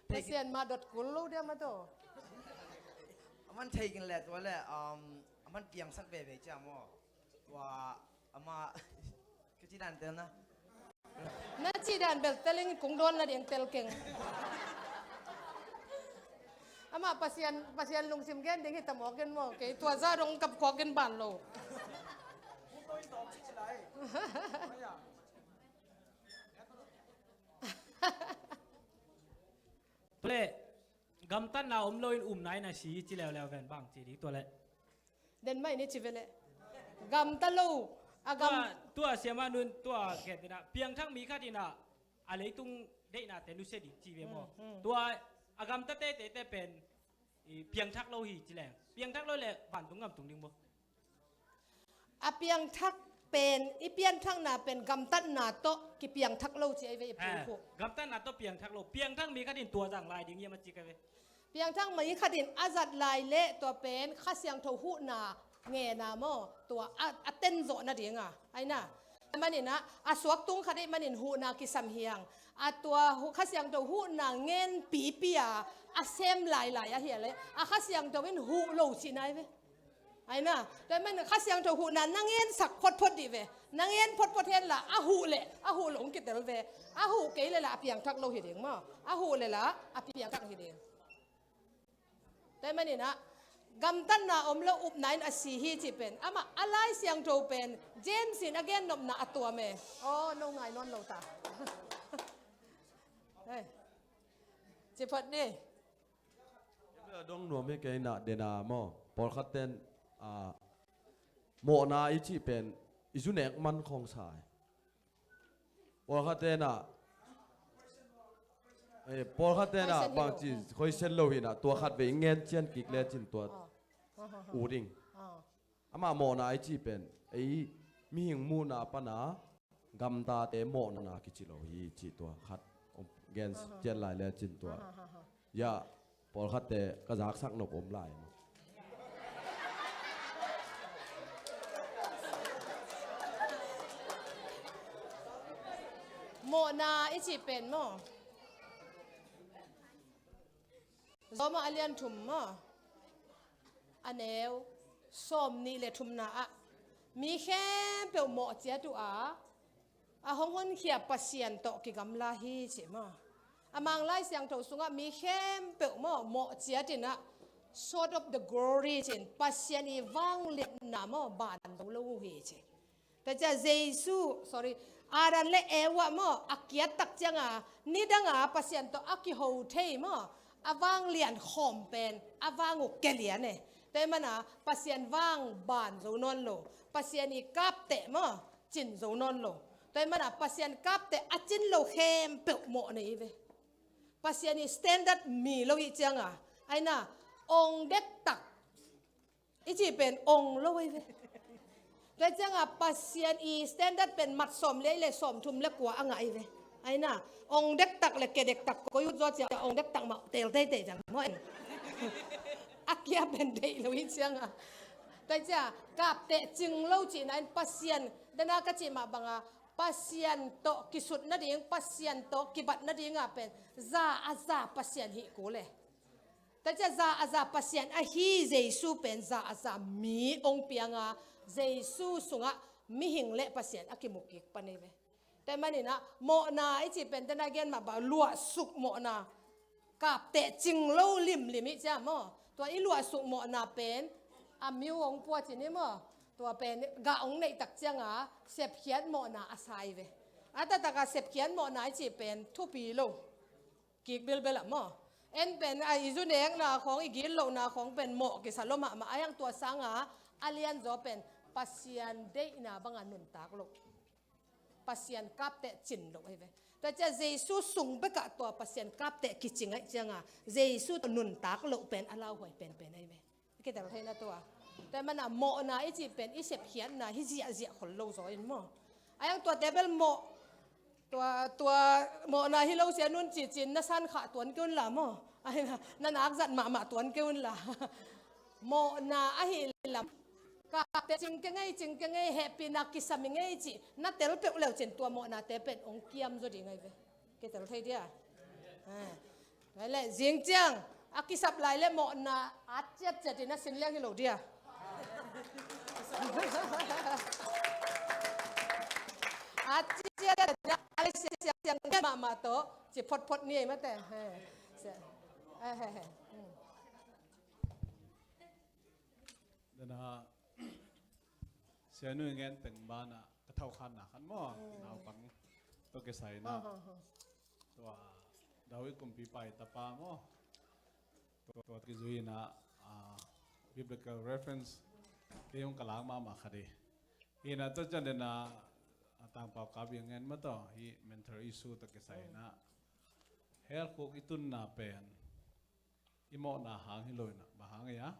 Thei khin. Pasian ma dot kul lo dia ma to. Aman thei khin le tua le, um, aman piangsak veve cia maw. Tua ama ka ci dan tel na. Na ci dan bel tel ing kung dawn na ding tel keng. Ama Pasian, Pasian lungsim gen ding hi ta mawk in maw. Kei tua za dong kap khuak in ban lo. Tua le gamtatna om loin umna in a si ci leuleu ven bang ci ding tua le. Den mai ni ci ve le. Gamta lo, A gam- Tua, tua siama nun, tua khen dena, piangthak mi khat in a, a leitung deihnate nusia ding ci ve maw. Hmm, hmm. Tua, a gamta teitei te pen, i piangthak lo hi ci leng. Piangthak lo leh, vantung gam tung ding maw. A piangthak pen, i pianthakna pen, gamtatna tawh, kipiangthak lo ci ai ve i phu. Gamtatna tawh piangthak lo. Piangthak mi khat in tua zang lai ding hiam a ci ka ve. Piangthak mi khat in a zat lai leh tua pen Kha Siangtho huhna ngen a maw, tua a, a tenzawh nading a, ai na. Manin a, a suaktung khat ei manin huhna kisam hiang. A tua hu-, Kha Siangtho huhna ngen pipi a, a sem lailai ahi a leh. A Kha Siangtho in huh lo cih nai ve. Ai na, tua manin Kha Siangtho huhna na ngensak photphot dih ve. Na ngen photphot hen la, a huh leh, a huh lo hong kitel ve. A huh kei leh la, a piangthak lo hi ding maw. A huh leh la, a piangthak hi ding. Tua manin a, gamtatna om lo upna in a si hi ci pen. Amah, a Lai Siangtho pen, James in a gen nopna a tuam e. Aw, no ngai nawn lo ta. Hei. Ci phot ni. A dong nuam hi kei na dena maw. Pawlkhat ten, a, mawhna i cih pen, i zu nek man khong sa e. Pawlkhat ten a, eh, pawlkhat ten a, question hi lo, bangci, hmm, question lo hi na, tua khat vei ngen cian kik le cin tua, ah, ah, ah, ah, u ding. Ah. Amah mawhna i cih pen, ei mihing muhna pan a, gamtate mawhna kici lo hi cih tua khat, om, gen, ah, ah, cian lai le cin tua. Ah, ah, ah, ah. Ya, pawlkhatte ka zaksak nop om lai maw. Mawhna i cih pen maw. Rom a lian thum maw. A neu sawmnih le thumna ah. Mi khempeuh mawh ciat uh a, a hong honkhia Pasian tawh kigamla hi ci maw. A Manglai Siangtho sungah mi khempeuh maw, mawh ciat in a, short of the glory ci in, Pasian i vangliatna maw, ban zo lo uh hi ci. Tua ciang Jesu, sorry, Adam le Eva maw, a kiat tak ciang a, nidang a Pasian tawh a kiho thei maw, a vanglian khawm pen, a vang uh kia lian e. Tua ahih man a, Pasian vang ban zo nawn lo, Pasian i kapteh maw, cin zo nawn lo. Tua ahih man a Pasian kapteh a cin lo khempeuh mawh na hi ve. Pasian i standard mi lo i hih ciang a, ai na, ong dektak i cih pen ong lo ahi ve. Tua ciang a Pasian i standard pen mat sawm le le sawm thum le kua a ngah ahi ve. Ai na, ong dektak le ke dektak koi ut zaw ciang ong dektak mah tel teitei ciang maw en. A kia pen deih lo i hih ciang a. Tua ciang a kapteh cing lo cihna in Pasian, dena ka cih mah bang a, Pasian tawh kisut nading, Pasian tawh kibat nading a pen, za a za Pasian hih kul e. Tua ciang za a za Pasian ahi Jesu pen za a za mi ong piang a, Jesu sungah mihing le Pasian a kimu kik pan ahi ve. Tua ahih man in a, mawhna i cih pen, tua na gen mah bang, luahsuk mawhna. Kapteh cing lo limlim i hih ciang maw. Tua i luahsuk mawhna pen, a miu ong pua ci ni maw. Tua pen, gah ong neih tak ciang a, sepkhiat mawhna a sa ahi ve. A taktak a sepkhiat mawhna i cih pen, thupi lo. Kik bilbel ah maw. En pen, a i zu nekna khawng, i gitlohna khawng pen, mawh kisa lo mahmah. Ahih hang tua sang a, a lianzaw pen, Pasian deihna bang a nuntak lo. Pasian kapteh cin lo ahi ve. Tua ciang Jesu sung bek ah tua Pasian kapteh kicing ahih ciang a, Jesu tawh nuntak lo pen a lauhuai penpen ahi ve. Kitel thei na tua. Tua ahih man a mawhna i cih pen i sepkhiatna hi ziahziah khol lo zaw in maw. Ahih hang tuate bel mawh, tua, tua mawhna hi lo sia nun cihcin na san khah tuan kei un la maw. Ahih na, na nak zat mahmah tuan kei un la. Mawhna ahih lam. Kapteh cing kei ngei, cing kei ngei, hehpihna kisam i ngei cih na tel peuh leu cin tua mawhnate pen ong kiam zaw ding ahi ve. Kitel thei dia. Ai le, zing ciang a kisap lai le mawhna at ciatciat in a sin liang hi lo dia. At ciatciat in a, ai, siang, siang, siang mahmah tawh ci photphot ni ei mate. He, sia. He, he, he. Hmm. Dena, Sia Nu i ngen teng banah ka thaukhanna khat maw, mm, naupang tawh kisai na. Ha, ha, ha. Tua David kumpipa i tapa maw. Tua, tua kizui na, ah, biblical reference kei hong ka lak mahmah khat hi. Hi na, tua ciang den a, a Tangpau kap i ngen ma tawh, hi mental issue tawh kisai na. Hell khuk i tunna pen i mawhna hang hi lo in a, bang hang ei a?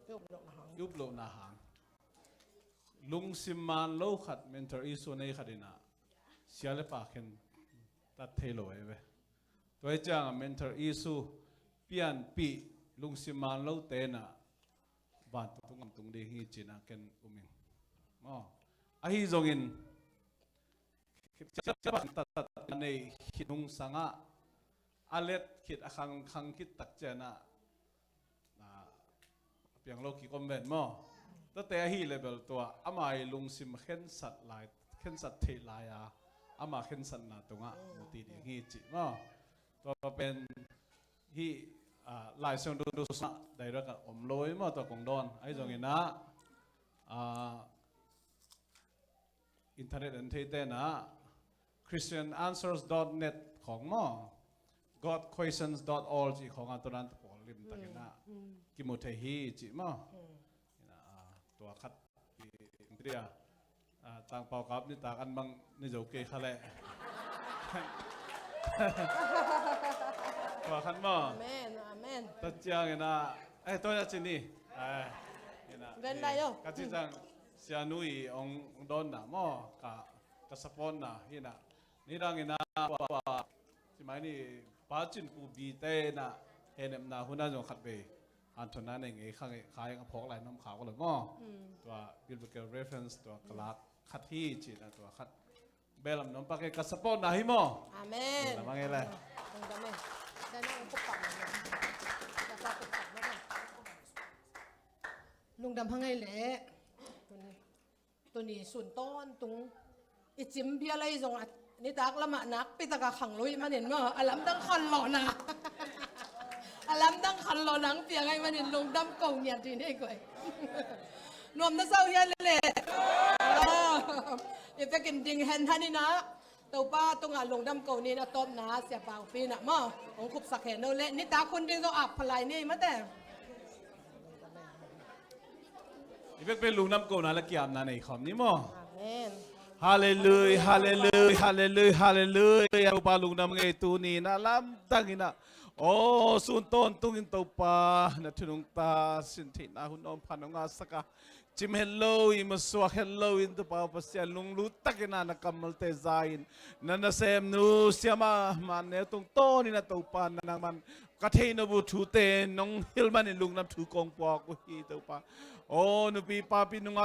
I up lohna hang. I up lohna hang. Lungsim man lo khat, mental issue nei khat in a, sia le pa khentat thei lo ei ve. Tua hi ciang a mental issue pianpih, lungsim man lote in a vantung gam tung ding hi ci-in a ken um ing. Maw. Ahi zongin, sia le pa khentat nei khit nungsang a, a let khit, a khangkhang khit tak ciang a, a piang lo kik om ven maw. Tuate ahih leh bel tua ama i lungsim khensat lai, khensat theih lai a, ama khensatna tungah mu ti ding hi cih maw. Tua pen hih, ah, Lai Siangtho sungah direct a om lo ei maw, tua kong dawn. Ahi zongin a, ah, internet en theite in a, Christian Answers dot net khawng maw, God Questions dot org cih khawng a, tua dan tawh pawl limtakin a kimu thei hi cih maw. In a, ah, tua khat i, i, ah, Tangpau kap nitak an bang ni zo kei kha leh. Tua khat maw. Amen, amen. Tua ciangin a, eh, tua ya cin ni. Eh, in a, ka ci ciang, sianu i ong dawnna maw, ka, ka supportna hi na. Nidangin a, pa, pa, ci mai ni, Pa Cin Pu Bite in a, hehnepna hun a zong khat vei hanthawnna nei ngei kha ngei, kha ing a phawk lai nuam kha ko lo maw. Tua biblical reference tua ka lak khat hi ci-in a, tua khat belam nuam pak e, ka supportna hi maw. Amen. Lungdam hang ei le. Lungdam hang ei le. Tuni sun tawntung i cim bia lai zong a, nitak lamah nakpi taka khang lo i manin maw, a lamdang khan lawhna. A lamdang khan lawhna ang piang ai manin lungdam ko ngian ti nei koi. Nuam na sau hian le le. I pekin ding hen hanin a, Topa tungah lungdam ko ni, na tawpna Sia Pau Pi na maw, hong khupsak hen lo le, nitak hun ding zong ap phalai ni mate. I bekbek lungdam kona le kiamna nei khawm ni maw. Amen. Halleluia, halleluia, halleluia, halleluia. Topa lungdam ngei tuni na lamdang in a. Aw, sun tawntungin Topa na thu nungta sin theihna hun om phan hong ngahsak a. Cim het lo, i masuak het lo in Topa Pasian lunglut takin a na kammalte za in. Na nasemnu siama man neu tungtawnin a Topa nangman ka theih nop uh thute nong hilh manin lungdam thu kong puak uh hi Topa. Aw, nupi papi nungak